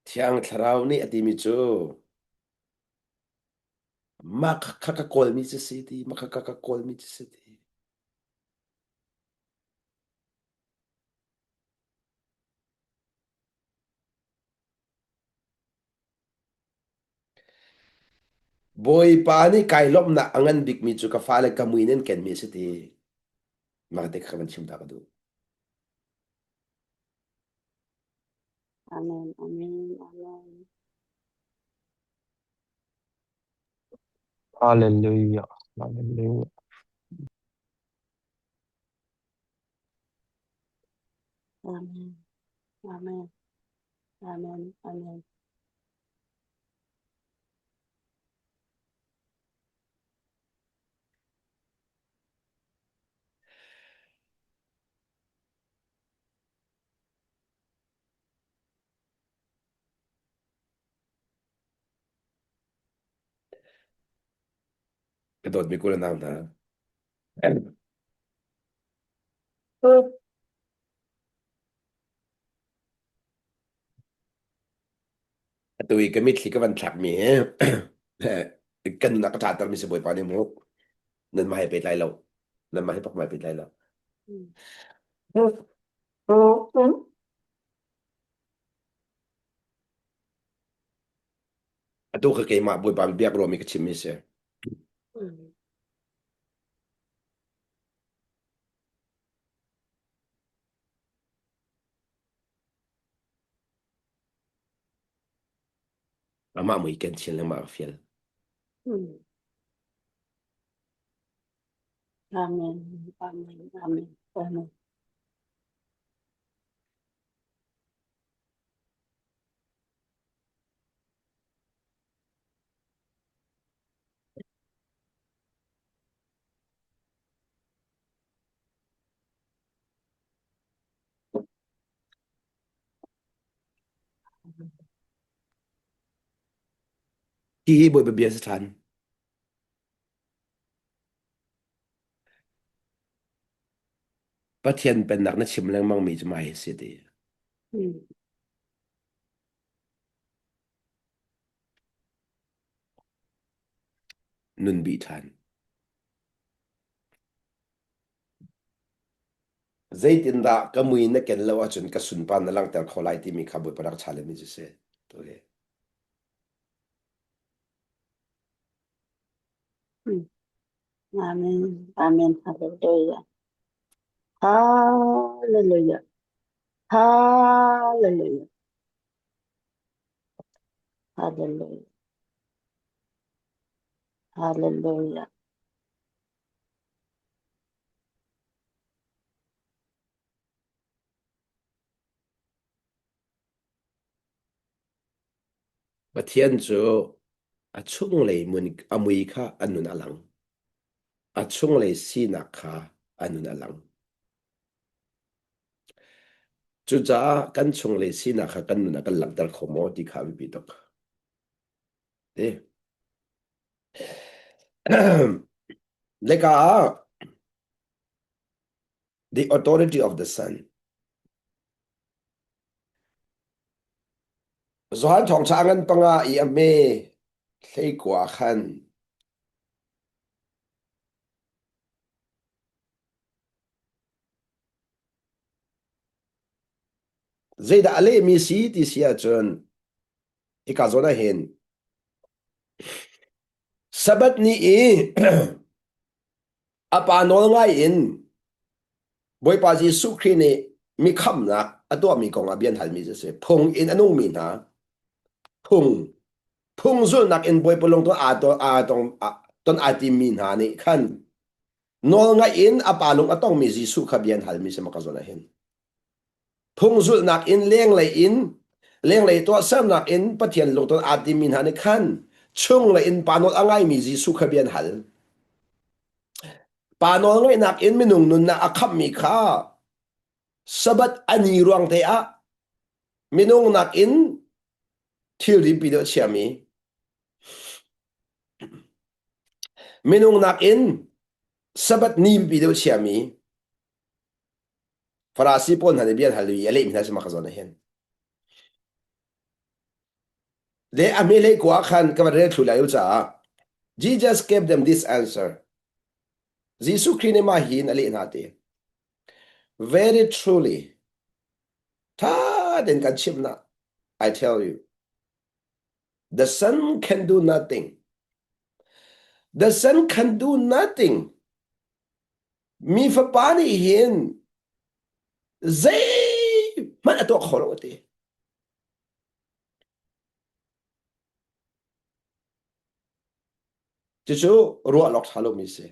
Thiang Thlarau nih a timi cu mah kha ka kawlmi cu si ti, mah kha ka kawlmi cu si ti. Bawipa nih kai lawmhnak a ngan bikmi cu ka fale ka mui nan kenmi a si ti. Mah te kha van chim ta ka duh. Amen, amen, amen. Hallelujah. Hallelujah. Amen. Amen. Amen. Amen. Ka dawtmi kul nau hna. Atu i ka mitthli ka van thlakmi hi kan nunnak ka ṭhatermi si Bawipa nih mu nanmah he pehtlai lo nanmah he pakmai pehtlai lo Atu ka keimah Bawipa biak ruami ka chimmi si. Amah mui ken chin lengmang a fial. Amen. Amen. Amen. Amen. Hihi Bawipa bia si ṭhan. Pathian pennak na chim lengmangmi cu mah hi a si ti. Nun bih ṭhan. Zeitindah ka mui na ken lo ahcun ka sunpar na langhter kho lai timi kha Bawipa rak challenge mi cu si. Okay. Amen. Amen. Hallelujah. Hallelujah. Hallelujah. Hallelujah. Hallelujah. Pathian cu a chunglei mun a mui kha a nun a lang. A chunglei sinak kha a nun a lang. Cucaah kan chunglei sinak kha kan nun ah kan langhter kho maw ti kha a biapi tuk. Ti. Leka ah the authority of the Son. Johan thawngṭha ngan panga i a hme hleikua khan Zeidah a lehmi si ti si ahcun hika zawn ah hin Sabbath ni i a pa nawl ngai in Bawipa Jesuh Khrih nih mi khamhnak a tuahmi kong ah bia an halmi cu a si. Phung in a nungmi hna phung phung zulhnak in Bawipa lungton aa ton aa tong ton aa timmi hna nih khan Nawlngaih in a pa lung a tongmi Jesuh kha bia an halmi si maka zawn ah hin. Phung zulhnak in lenglei in lenglei tuahsernak in Pathian lungton aa timmi hna nih khan chunglei in pa nawl a ngaimi Jesuh kha bia an hal. Pa nawl ngaihnak in minung nunnak a khamhmi kha Sabbath a ni ruang te ah minung nakin thilri pi deuh a chiami Minung nakin Sabbath ni biapi deuh chiami Farasi pawl hna nih bia an hal i a lehmi hna si mah ka zawn ah hin. Le a hmelei kua khan ka van rel thlu lai u caah Jesus gave them this answer. Jesuh Khrih nih mah hi in a leh hna te. Very truly, tha tein kan chimh na, I tell you, The son can do nothing. The son can do nothing. Mi fapa nih hin zeihmanh a tuah kho lo a ti. Cucu ruah lawk ṭha lomi si.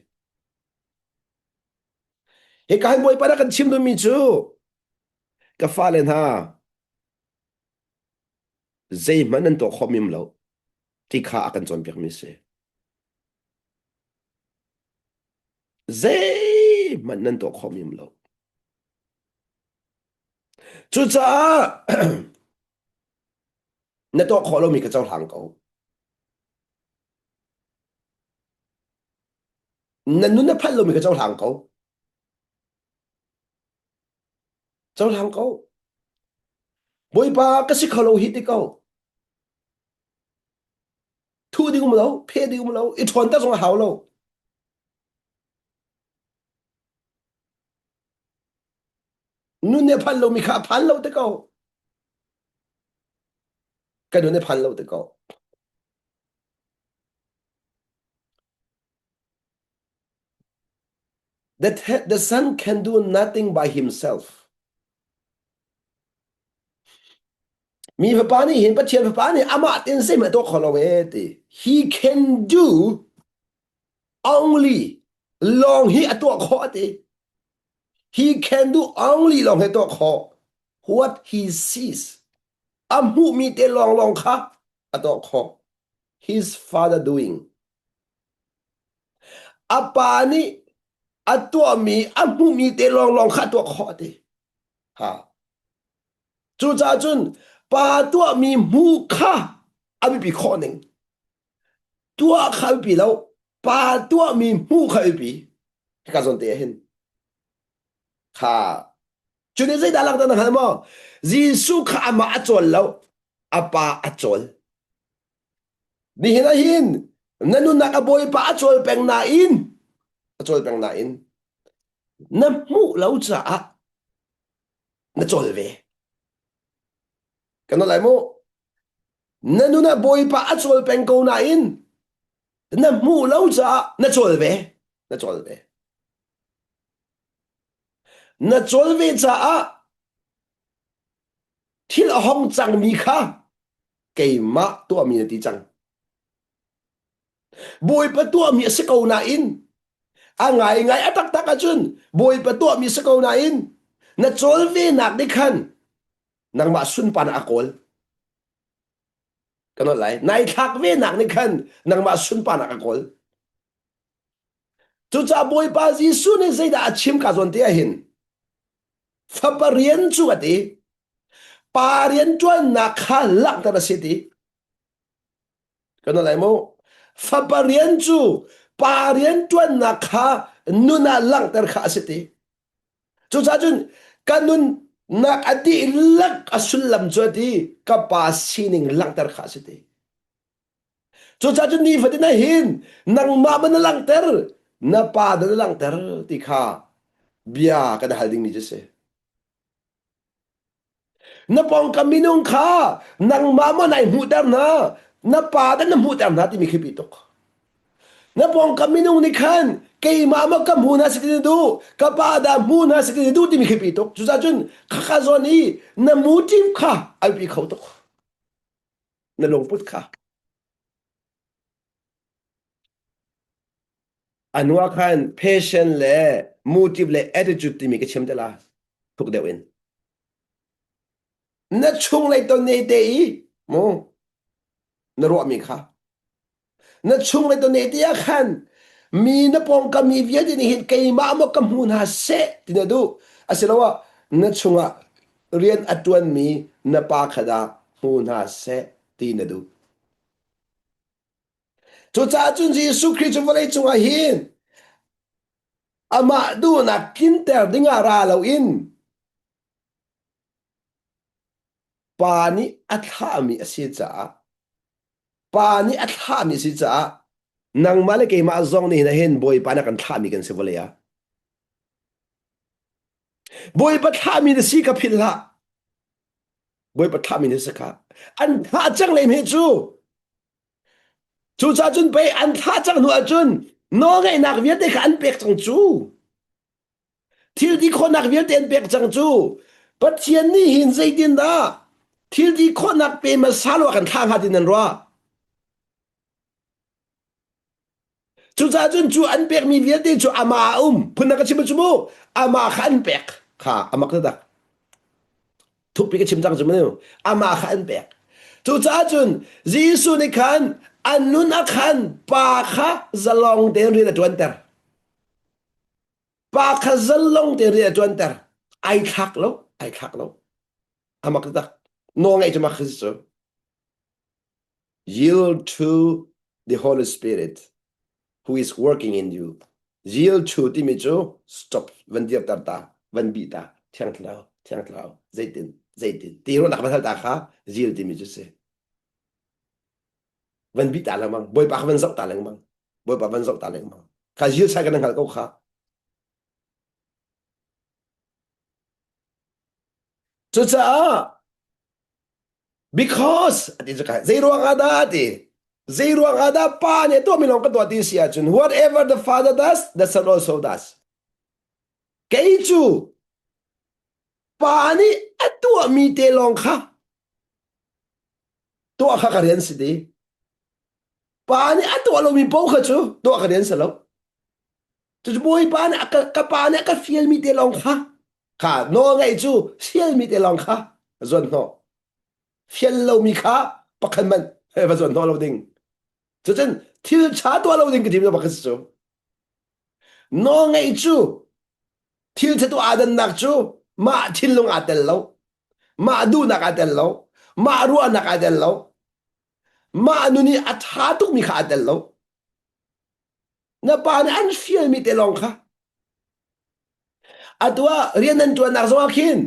Hika hin Bawipa nih a kan chim duhmi cu ka fale hna zeihmanh nan tuah khawh mim lo ti kha a kan cawnpiakmi a si. Zeihmanh nan tuah khawh mim lo. Cucaah na tuah khawh lomi ka cohlang ko. Na nun na phanh lomi ka cohlang ko. Cohlang ko. Bawipa ka si kho lo hi ti ko. Thu ding um lo, phe ding um lo, i ṭhawn tak zong a hau lo. Nun nih a phan lomi kha a phan lo te ko. Ka nun a phan lo te ko. The, the son can do nothing by himself. Mi fapa nih hin Pathian fapa nih amah tin zeihmanh tuah kho lo e ti. He can do only lawng hi a tuah khawh ti. He can do only lawng hi tuah khawh. What he sees. A hmuhmi te lawng lawng kha a tuah khawh. His father doing. A pa nih a tuahmi a hmuhmi te lawnglawng kha a tuah khawh a ti. Ha. Cucaah cun pa tuahmi hmuh kha a biapi khawh ning. Tuah kha a biapi lo. Pa tuahmi hmuh kha a biapi. Hika zawn te ah hin. Kha. Cu nih zeidah langhter na hngal maw? Jesuh kha amah a cawl lo. A pa a cawl. Nihin ah hin na nunnak a Bawipa a cawl peng nain a cawl peng nain na hmuh lo caah na cawl ve. Kan lai mu. Na nun ah Bawipa a cawl peng ko nain na hmuh lo caah na cawl ve. Na cawl ve. Na cawl ve caah thil a hong cangmi kha keimah tuahmi na ti cang. Bawipa tuahmi a si ko nain a ngaingai a taktak ahcun Bawipa tuahmi si ko nain na cawl venak nih khan nangmah sunparnak a kawl. Kan lai nai thlak venak nih khan nangmah sunparnak a kawl. Cucaah Bawipa Jesuh nih zeidah a chim ka zawn te ah hin fapa rian cu a ti. Pa rianṭuannak kha langhter a si ti. Kan lai mu. Fapa rian cu pa rianṭuannak kha nun ah langhter kha a si ti. Cucaah cun ka nunnak a dihlak a sullam cu a ti ka pa sining langhter kha a si ti. Cucaah cun nifatin ah hin nangmah man na langhter, na pa dah na langhter ti kha bia kan hal dingmi cu a si. Na pawngkam minung kha nangmah maw nai hmuhter hna, na pa dah na hmuhter hna timi khi pi tuk. Na pawngkam minung nih khan keimah maw ka hmu hna si ti na duh, ka pa dah hmu hna si ti na duh timi khi pi tuk. Cucaah cun khakha zawn i na motive kha ai pi kho tuk. Na lungput kha. Anu ah khan passion le motive le attitude timi ka chim te la thuk deuh in. Na chunglei ton ne te i mu na ruahmi kha na chunglei ton ne te ah khan mi na pawngkam mi vialte nih hin keimah maw ka hmu hna seh ti na duh asiloah na chungah rian a ṭuanmi na pa kha dah hmu hna seh ti na duh. Cucaah cun Jesuh Khrih cu vawlei cungah hin amah duhnak tlinter dingah ra loin Pa nih a thlahmi a si caah Pa nih a thlahmi a si caah nangmah le keimah zong nih hin Bawipa nih a kan thlahmi kan si vawlei ah. Bawipa thlahmi na si ka philh hlah. Bawipa thlahmi na si kha. An thlah cang lem hi cu. Cucaah cun pei an thlah cang hnu ahcun nawlngeihnak vialte kha an pek cang cu. Thil ti khawhnak vialte an pek cang cu. Pathian nih hin zeitindah thil ti khawhnak pe hmasa lo ah kan thlah hnga ti nan ruah? Cucaah cun cu an pekmi vialte cu amah a um. Phundang ka chim cu mu. Amah kha an pek. Kha amak taktak. Thukpi ka chim cang cu mu. Amah kha an pek. Cucaah cun Jesuh nih khan an nun ah khan pa kha zalong tein rian a ṭuanter. Pa kha zalong tein rian a ṭuanter. Ai thlak lo, ai thlak lo. Amak taktak. Nawlngaih cu mak khi si cu. Yield to the Holy Spirit who is working in you. Yield to timi cu stop, van dirter ta, van bih ta, thiang thlarau, thiang thlarau, zeitin, zeitin, ti ruahnak van hal ta kha yield timi cu si. Van bih ta lengmang, Bawipa kha van zoh ta lengmang, Bawipa van zoh ta lengmang. Kha yield sai kan hngalh ko kha. Cucaah Because ati cu kai zei ruang ah dah ati zei ruang ah dah pa nih tuah mi lawng ka tuah ti si ahcun whatever the father does the son also does kei cu pa nih a tuah mi te lawng kha tuah kha ka rian si ti pa nih a tuah lomi paoh kha cu tuah ka rian si lo cucu bawipa nih ka pa nih a ka fialmi te lawng kha kha nawl ngaih cu fialmi te lawng kha zuan hnawh fial lomi kha pakhat man va zuan hnawh lo ding cucun thil ṭha tuah lo ding ka tim pakhat cu nawl ngaih cu thil ṭha tuah aa dannak cu mah thinlung aa tel lo mah duhnak aa tel lo mah ruahnak aa tel lo mah nun i a ṭha tukmi kha aa tel lo Na pa nih an fialmi te lawng kha. Atu ah rian nan ṭuannak zongah khin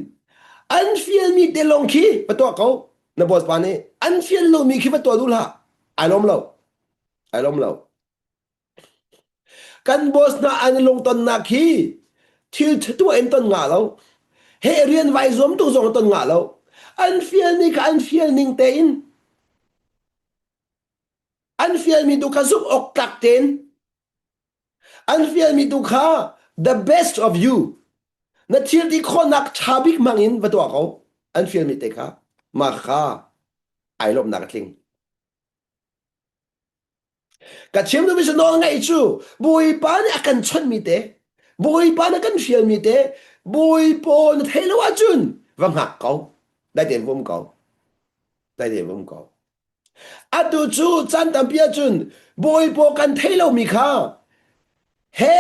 an fialmi te lawng khi va tuah ko. Na boss pa nih an fial lomi khi va tuah duh hlah. Ai lawm lo. Ai lawm lo. Kan boss hna an i lungtonnak khi thil tuah in ton ngah lo. He rian vai zuam tuk zong ton ngah lo. An fialmi kha an fial ning tein An fialmi tu kha zumh awk tlak tein an fialmi tu kha the best of you na thil ti khawhnak ṭha bik hmang in va tuah ko an fialmi te kha mah kha ai lawmhnak a tling ka chim duhmi cu nawl ngaih cu Bawipa nih a kan chawnhmi te Bawipa nih a kan fialmi te Bawipa na theih lo ahcun va hngak ko dai tein va um ko dai tein va um ko Atu cu caan tampi ahcun bawipaw kan thei lomi kha he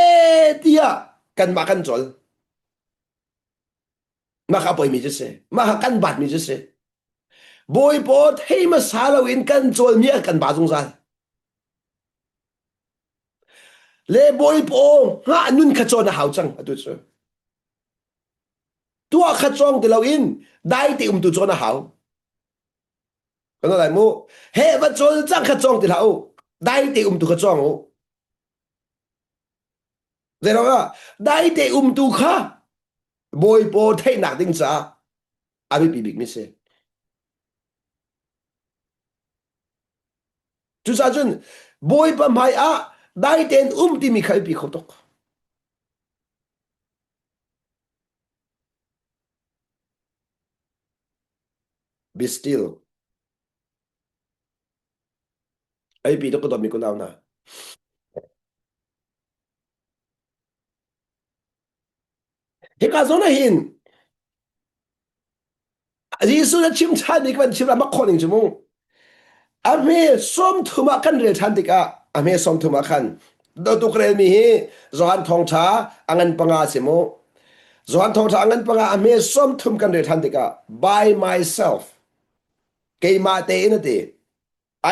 tiah kanmah kan cawl. Mah kha a poimi cu si. Mah kha kan batmi cu si. Bawipa thei hmasa loin kan cawlmi a kan ba zungzal. Le Bawipa hngah nun kha cawn a hau cang atu cu. Tuah kha cawng ti loin dai te um tu cawn a hau. Kan lai mu. He va cawl cang kha cawng ti hlah u. Dai te um tu kha cawng u. Zeiruangah dai te um tu kha Bawipa theihnak ding caah a biapi bikmi si. Cucaah cun Bawipa hmai ah dai tein um timi kha a biapi kho tuk. Be still. A biapi tuk ka dawtmi kunau hna. Hika zawn ah hin Jesuh na chim ṭhan bik van chim mak khawh ning cu mu. A hme 30 ah kan rel ṭhan tikah a hme 30 ah khan dotuk relmi hi Johan thawngṭha a ngan panga si mu. Johan thawngṭha a ngan panga a hme 30 kan rel ṭhan tikah by myself keimah tein a ti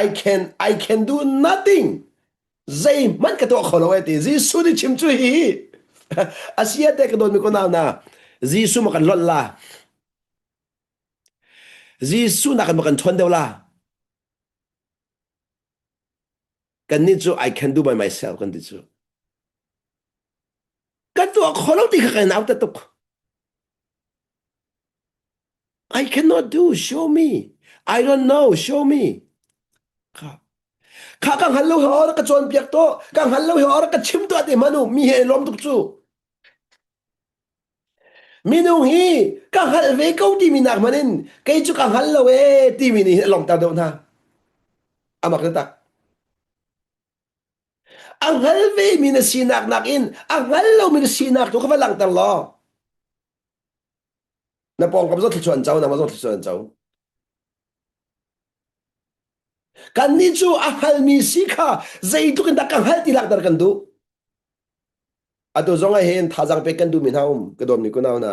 I can I can do nothing. Zeihmanh ka tuah kho lo e ti. Jesuh nih chim cu hi. Asia te ka dawt mi ko nau na. Jesuh ma kan lonh la. Jesuh nak ma kan ṭhawn deuh la. Kan nih cu I can do by myself kan ti cu. Kan tuah kho lo ti kha kan nau te tuk. I cannot do, show me. I don't know, show me. Kha kha ka hngal lo hi ka cawnpiak to, ka hngal lo hi ka chim tuah te manu mi he lawm tuk cu. Minung hi ka hngal ve ko timi nak hmanh in kei cu ka hngal lo e timi nih hin a lawmter deuh hna. Amak tak. A hngal ve mi na sinak nakin a hngal lomi na sinak tu ka va langhter law. Na pawngkam zong thluachuah an co, nangmah zong thluachuah an co. Kannih cu a hngalmi si kha zeitluk in dah ka hngalh ti langhter kan duh. Atu zong ah hin thazaang pek kan duhmi hna um, ka dawtmi kunau hna.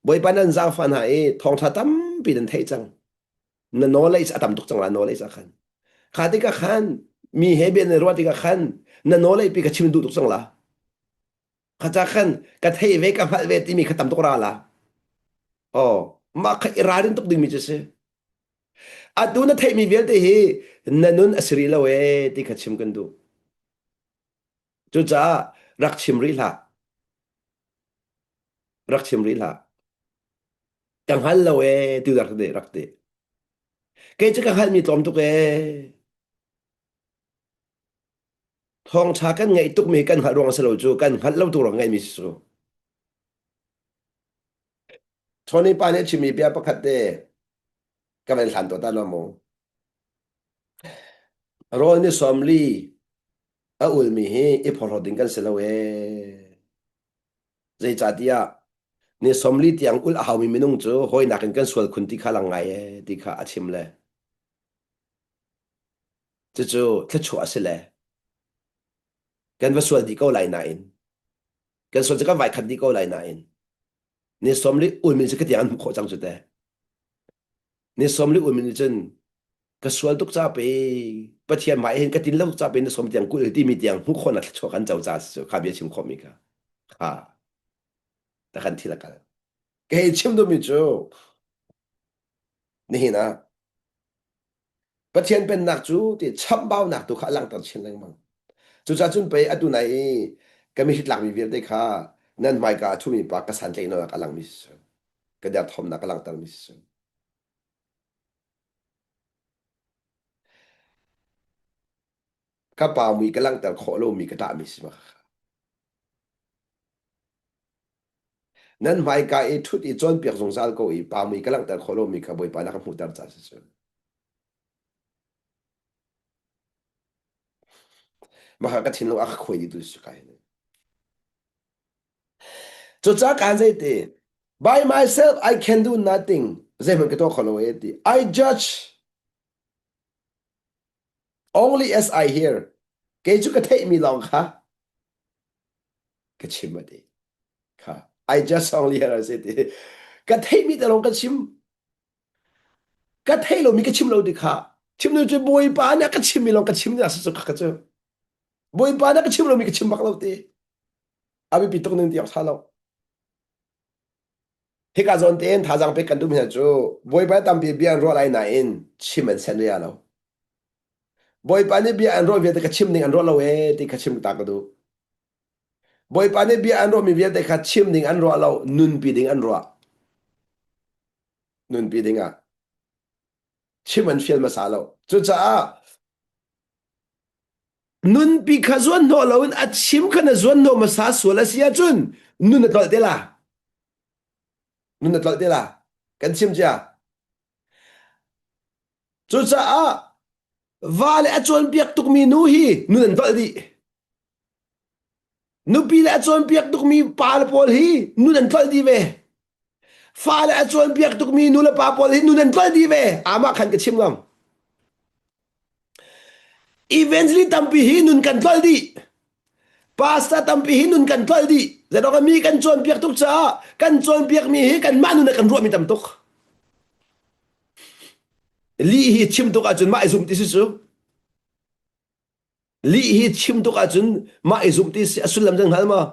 Bawipa nan zaangfah hna i thawngṭha tampi nan theih cang. Na knowledge a tam tuk cang la knowledge ah khan. Kha tikah khan mi he bia na ruah tikah khan na knowledge pi ka chim duh tuk cang la. Kha khan ka theih ve ka hngalh ve timi kha tam tuk ra la. Oh, mah kha i ralrin tuk dingmi cu si. Atu na theihmi vialte hi na nun a si rih lo ee ti kha chim kan duh. Cucaah rak chim rih hlah. Rak chim rih hlah. Ka hngal lo ee ti rak ti rak ti. Kei cu ka hngalhmi tlawm tuk ee. Thawngṭha kan ngeih tukmi kan hngalh ruang a si lo cu kan hngalh lo tu ruang ngeihmi si cu. Tony pa nih a chimmi bia pakhat te ka van hlan tuah ta lo mu. Rawl ni 40 a ulmi hi i phorhlawt ding kan si lo ee. Zeicahtiah ni 40 tiang ul a haumi minung cu hawinak in kan sual khun ti kha lang ngai ee ti kha a chim le. Cucu thluachuah a si le kan va sual dih ko lai nain kan sual cu kan vai khat dih ko lai nain ni 40 ulmi cu ka tiang an hmuh khawh cang cu te. Ni 40 ulmi nih cun ka sual tuk ca pe Pathian hmai hin ka tin lo ca pe ni sawm tiang kul timi tiang hmuh khawhnak thluachuah kan co ca cu kha bia chim khawhmi kha kha ta kan thil a kal. Ka hei chim duhmi cu nihin ah Pathian pennak cu ti chamhbaunak tu kha a langhter chin lengmang. Cucaah cun pei atu nai i ka mihritlakmi vialte kha nan hmaika a ṭhumi pa ka santlaihnak a langmi si ka derthawmnak a langhtermi si. Ka pa mui ka langhter khawh lomi ka ṭahmi si ma kha. Nan hmaika i ṭhut i cawnpiak zungzal ko i pa mui ka langhter khawh lomi kha Bawipa na ka hmuhter ca si cu. Mah ka thinlung a ka khuai dih tu si kai. Cucaah kaan zei ti by myself I can do nothing zeihmanh ka tuah kho lo e ti I judge only as I hear kei cu ka theihmi lawng kha ka chim a ti kha I just only hear I say ti ka theihmi te lawng ka chim. Ka thei lomi ka chim lo ti kha. Chim nu cu Bawipa nih a ka chimmi lawng ka chim ni a si cu kha ka cu. Bawipa nih a ka chim lomi ka chim bak lo ti. A biapi tuk ning ti awk ṭha lo. Hika zawn tein thazaang pek kan duhmi hna cu Bawipa tampi bia an ruah lai nain chim an sian ria lo. Bawipa nih bia an ruah vialte ka chim ning an ruah lo ee ti kha chim ta ka duh. Bawipa nih bia an ruahmi vialte kha chim ding an ruah lo, nunpi ding an ruah. Nunpi ding ah chim an fial hmasa lo. Cucaah nunpi kha zuan hnawh loin a chim kha na zuan hnawh hmasa sual a si ahcun nun na tlolh te la. Nun na tlolh te la. Kan chim cia. Cucaah va le a cawnpiak tukmi nu hi nun an tlolh dih. Nupi le a cawnpiak tukmi pa le pawl hi nun an tlolh dih ve. Fa le a cawnpiak tukmi nu le pa pawl hi nun an tlolh dih ve. Amah khan ka chim ngam. Evangelist tampi hi nun kan tlolh dih. Pastor tampi hi nun kan tlolh dih. Zeidawk mi kan cawnpiak tuk caah kan cawnpiakmi hi kanmah nun ah kan ruahmi tam tuk. Lih hi chim tuk ahcun mah i zumh ti si cu. Lih hi chim tuk ahcun mah i zumh ti si a sullam zan hngal maw?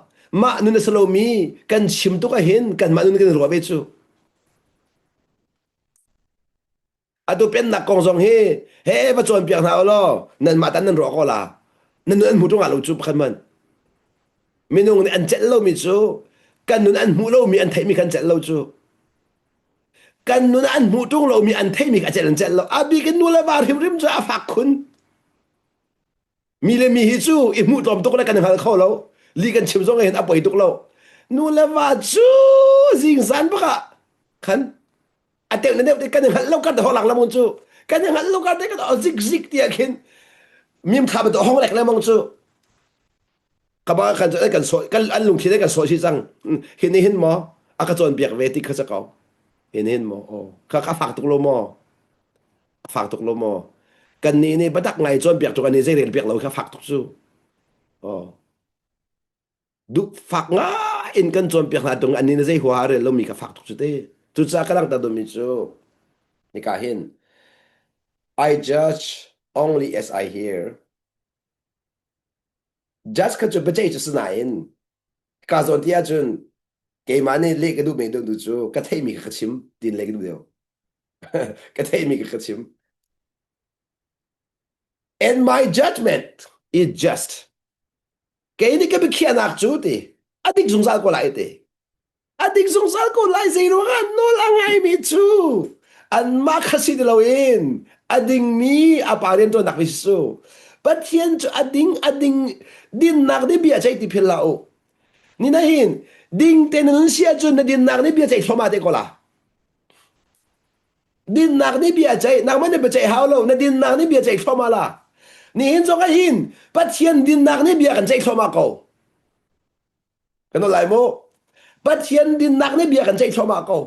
Mah nun a si lomi kan chim tuk ahhin kanmah nun kan ruah ve cu. Atu pennak kong zong hi he va cawnpiak hna u law nanmah tan nan ruah ko la. Nan nun an hmu ṭung ah lo cu pakhat man. Minung nih an celh lomi cu kan nun an hmuh lomi an theihmi kan celh lo cu. Kan nun an hmuh ṭung lomi an theihmi a celh an celh lo. A bik in nu le va hrimhrim cu a fak khun. Mi le mi hi cu i hmuh tlawm tuk le kan hngal kho lo. Li kan chim zong hin a poi tuk lo. Nu le va cu zingzan bak ah khan a teuh na deuh te kan i hngalh lo kar te holak lamon cu kan i hngalh lo kar te kan zik zik tiah khin mim thla bantuk hong lek lemong cu kaba kan kan so kan an lungthli te kan so si cang hin hin maw a ka cawn piak ve ti kha ko hin hin maw oh ka ka fak tuk lo maw a fak tuk lo maw kan nih nih batak ngai cawn piak tuk ani zei rel piak lo kha fak tuk cu oh Duhfak ngai in kan cawnpiak hna tung annih na zei huaha rel lomi kha fak tuk cu te. Cucaah ka langhter duhmi cu hika hin I judge only as I hear. Judge kha cu biaceih cu si nain ka zawn ti ahcun keimah nih leh ka duhmi deuh cu ka theihmi kha ka chim tiin leh ka duh deuh. ka theihmi kha ka chim. And my judgment is just. Kei nih ka biakhiahnak cu ti a dik zungzal ko lai ti. A dik zungzal ko lai zei ruangah nawl a ngaimi cu anmah kha si ti loin a dingmi a pa rianṭuannak mi si cu. Pathian cu a ding a ding dinnak nih bia ceih ti phil hlah u. Ni na hin ding te na nun si ahcun na dinnak nih bia ceih thluahmah te ko la. Dinnak nih bia ceih, nangmah nih biaceih hau lo, na dinnak nih bia ceih thluahmah la. Nihin zong ah hin Pathian dinnak nih bia kan ceih thluahmah ko. Kan lai mu. Pathian dinnak nih bia kan ceih thluahmah ko.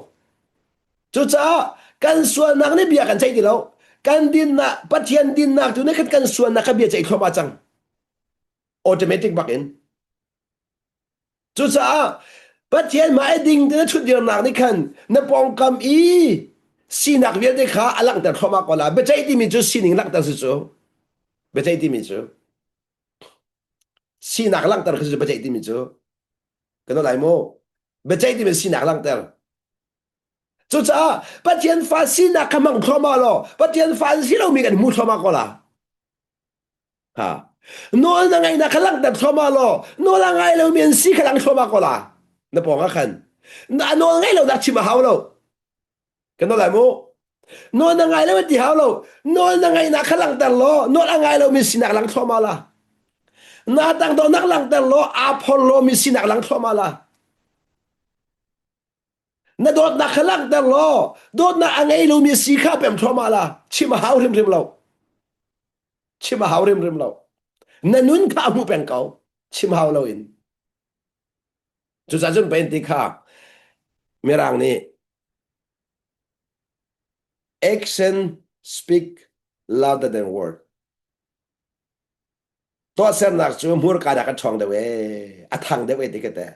Cucaah kan sualnak nih bia kan ceih ti lo. Kan dinnak Pathian dinnak tu nih khan kan sualnak kha bia ceih thluahmah cang. Automatic bak in. Cucaah Pathian hmai ding te na ṭhutdirnak nih khan na pawngkam i sinak vialte kha a langhter thluahmah ko la. Biaceih timi cu sining langhter si cu. Biaceih timi cu sinak langhter khi cu biaceih timi cu. Kan lai mu. Biaceih timi sinak langhter. Cucaah Pathian fa sinak kha hmang thluahmah law Pathian fa an si lomi kan hmu thluahmah ko la. Ha. Nawl na ngaihnak kha langhter thluahmah law nawl a ngai lomi an si kha lang thluahmah ko la. Na pawng ah khan. Na nawl ngaih lo dah chim a hau lo. Kan nawl lai mu. Nawl na ngai lo ti hau lo. Nawl na ngaihnak kha langhter law nawl a ngai lomi sinak lang thluahmah la. Na tangdornak langhter law aa phor lomi sinak lang thluahmah la. Na dawtnak kha langhter law dawtnak a ngei lomi si kha pem thluahmah la. Chim a hau hrimhrim lo. Chim a hau rimrim lo. Na nun kha a hmuh peng ko. Chim hau loin. Cucaah cun pen ti kha Mirang nih action speak louder than word. Tuahsernak cu hmurka dah kan ṭhawng deuh ee, a thang deuh ee ti ka te.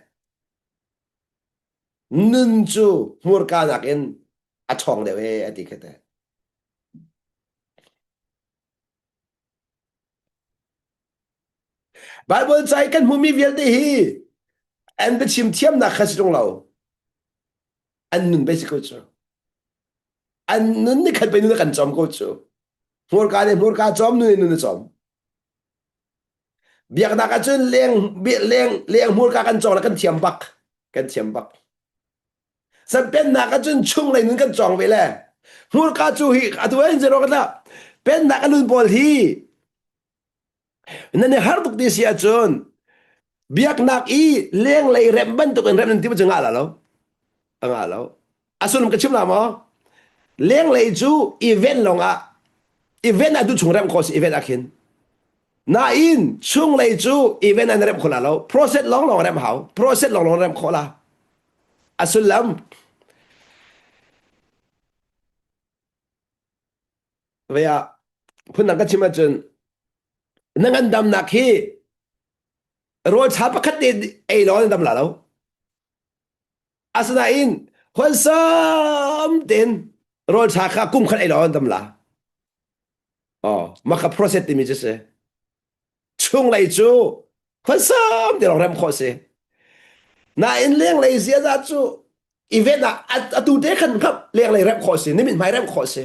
Nun cu hmurka nakin a ṭhawng deuh ee a ti ka te. Bible ca i kan hmuhmi vialte hi an biachim thiamnak kha si ṭung lo. An nun basic ko cu. An nun ni khat pe nun kan cawm ko cu. Hmurka nih hmurka cawm, nun in nun a cawm. Biaknak ahcun leng leng leng hmurka kan cawng le kan thiam bak. Kan thiam bak. San pennak ahcun chunglei nun kan cawng ve le. Hmurka cu hi atu in zero ka Pennak a nun pawl hi nan i har tuk ti si ahcun biaknak i lenglei remh bantuk in remh nan ti cu ngah la lo a ngah lo a sullam ka chim la maw lenglei cu event lawng ah event ah duh chung remh khawh si event ah khin nain chunglei cu event an remh kho la lo process lawng lawng remh hau process lawng lawng remh khawh la a sullam Vei ah phundang ka chim ahcun na ngandamnak hi rawl cha pakhat te ei law na dam la lo. Asinain huansam tein rawl cha kha kum khat ei law na dam la. Oh, mah kha process timi cu si. Chunglei cu khuasam te lawng rem khawh si. Nain lenglei ziaza cu event ah atu te khan khap lenglei rem khawh si, ni mithmai rem khawh si.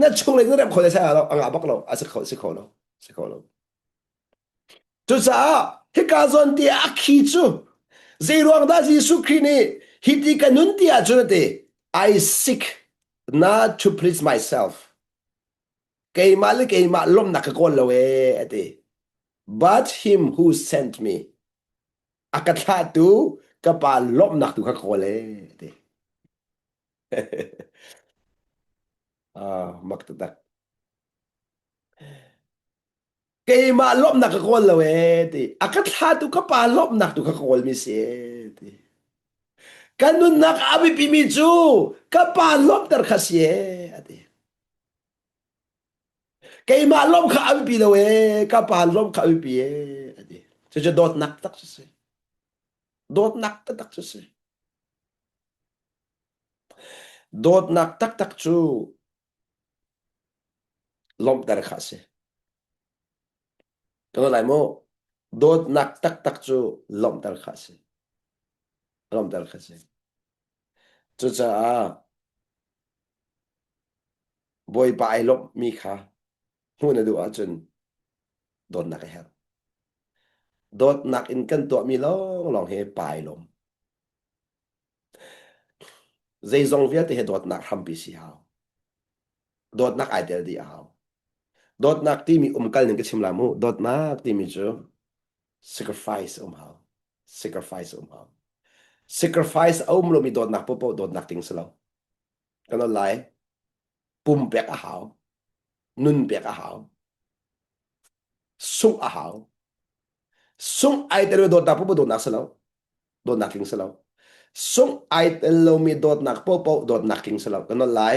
Na chunglei na rem khawh sai lo, a ngah bak lo, a si kho si kho lo, si kho lo. Cucaah hika zawn ti a khi cu zei ruang dah Jesuh Khrih nih hi ti ka nun ti ahcun a ti I seek not to please myself keimah le keimah lawmhnak ka kawl lo ee a ti but him who sent me a ka thlahtu ka pa lawmhnak tu kha ka kawl ee a ti ah mak taktak keimah lawmhnak ka kawl lo ee ti a ka thlahtu ka pa lawmhnak tu kha ka kawl mi si ee ti ka nunnak a biapi mi cu ka pa lawmhter kha si ee a ti Keimah lawm kha a biapi lo ee, ka pa lawm kha a biapi ee, a ti. Cucu dawtnak tak cu si. Dawtnak taktak cu si. Dawtnak taktak cu lawmhter kha a si. Ka lai mu. Dawtnak taktak cu lawmhter kha a si. Lawmhter kha a si. Cucaah Bawipa ai lawmhmi kha hmuh na duh ahcun dawtnak a herh. Dawtnak in kan tuahmi lawnglawng hi pa ai lawm. Zeizong vialte hi dawtnak hrampi si hau. Dawtnak ai tel dih a hau. Dawtnak timi umkal ning ka chim la mu. Dawtnak timi cu sacrifice um hau. Sacrifice um hau. Sacrifice a um lomi dawtnak popo dawtnak ding si lo. Kan on lai. Pum pek a hau. Nun pek a hau. Sungh a hau. Sungh ai tel dawtnak popo dawtnak si lo. Dawtnak tling si lo. Sungh ai tel lomi dawtnak popo dawtnak tling si lo. Kan on lai.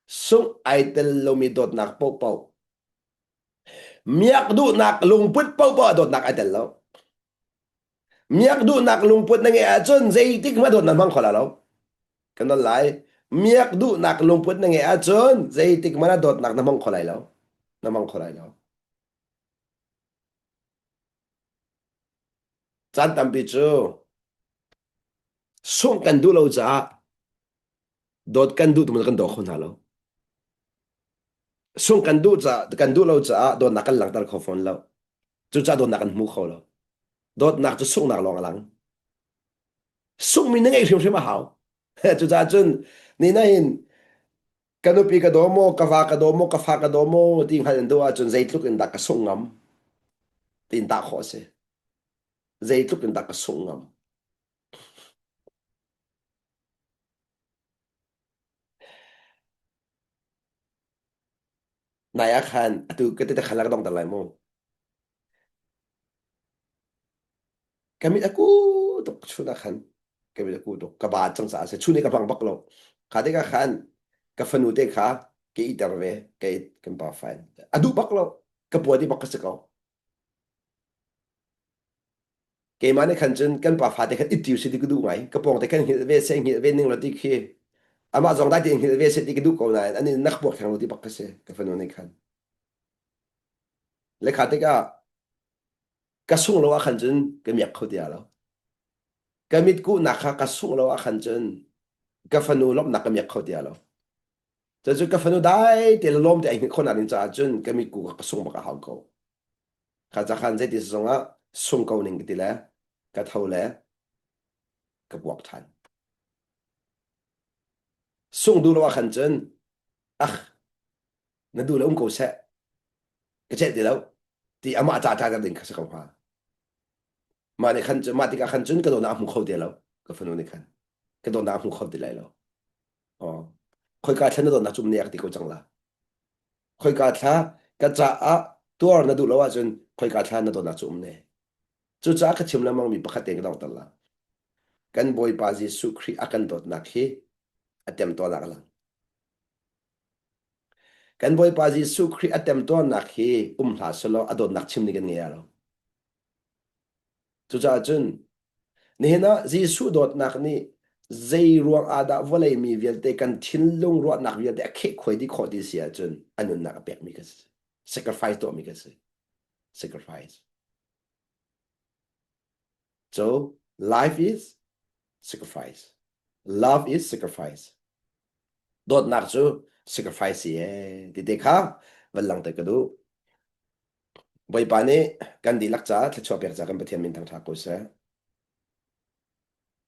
Sungh ai tel lomi dawtnak popo Miak duhnak lungput paohpaoh ah dawtnak ai tel lo. Miak duhnak lungput na ngeih ahcun zeitik hmanh dawtnak hmang kho la lo. Kan don lai. Miak duhnak lungput na ngeih ahcun zeitik hmanh ah dawtnak na hmang kho lai lo. Na hmang kho lai lo. Caan tampi cu sungh kan duh lo caah dawt kan duh tung kan daw kho hna lo. Sung kan duh caah kan duh lo caah dawtnak kan langhter kho fawn lo. Cucaah dawtnak kan hmu kho lo. Dawtnak cu sunghnak lawng a lang. Sunghmi na ngeih hrimhrim a hau. Cucaah cun ni na hin ka nupi ka daw maw, ka va ka daw maw, ka fa ka daw maw ti hngalh in duh ahcun zeitluk in dah ka sungh ngam tiin tah khawh a si. Zeitluk in dah ka sungh ngam. Nai ah khan atu ka ti khan la ka dong ter lai mu. Ka mit a ku tuk chun ah khan ka mit a ku tuk ka ba cang caah si chun i ka hmang bak lo. Kha tikah khan ka fanu te kha ka iter ve ka it kan pa fine. A duh bak lo ka pua di bak ka si ko. Keimah nih khan cun kan pa fate khan it si ti ka duh ngai. Ka pawng te khan hngilh ve seh hngilh ve ning lo ti khi amah zong dai tein hngilh ve seh ti ka duh ko nain ani nak puak theng lo ti bak ka si ka fanu nih khan. Le kha tikah ka. Ka sung lo ah khan cun ka miak kho ti lo. Ka mitkuhnak kha ka sungh lo ah khan cun ka fanu lawmhnak ka miak kho ti lo. Cucu ka fanu dai te le lawm te ai hngilh khawhnak ding caah cun ka mitkuh ka sung bak a hau ko. Kha ca khan zeiti zong ah sung ko ning ka ti le ka tho le ka puak ṭhan. Sung duh lo ah khan cun ah na duh le um ko seh ka celh ti lo ti amah ca ca ding kha si ko hnga. Mah nih khan mah tikah khan cun ka dawtnak a hmu kho ti lo ka fanu nih khan ka dawtnak a hmu kho ti lai lo. Oh. Khoika thla na dawtnak cu um ne ti ko cang la. Khoika thla ka caah tuar na duh lo ahcun khoika thla na dawtnak cu um ne. Cucaah ka chim lengmang mi pakhat te ka dongter la. Kan Bawipa Jesuh Khrih a kan dawtnak hi a temtuarnak a lang. Kan Bawipa Jesuh Khrih a temtuarnak hi um hlah selaw a dawtnak chim ding kan ngei lo. Cucaah cun nihin ah Jesuh dawtnak nih zei ruang ah dah vawlei mi vialte kan thinlung ruahnak vialte a khehkhuai dih khawh ti si ahcun a nunnak a pekmi kan si. Sacrifice tuahmi kan si. Sacrifice. So life is sacrifice. Love is sacrifice. Dawtnak cu sacrifice si ee ti te kha van lang te ka duh. Bawipa nih kan dihlak caah thluachuah pek ca kan Pathian min thangṭhat ko seh.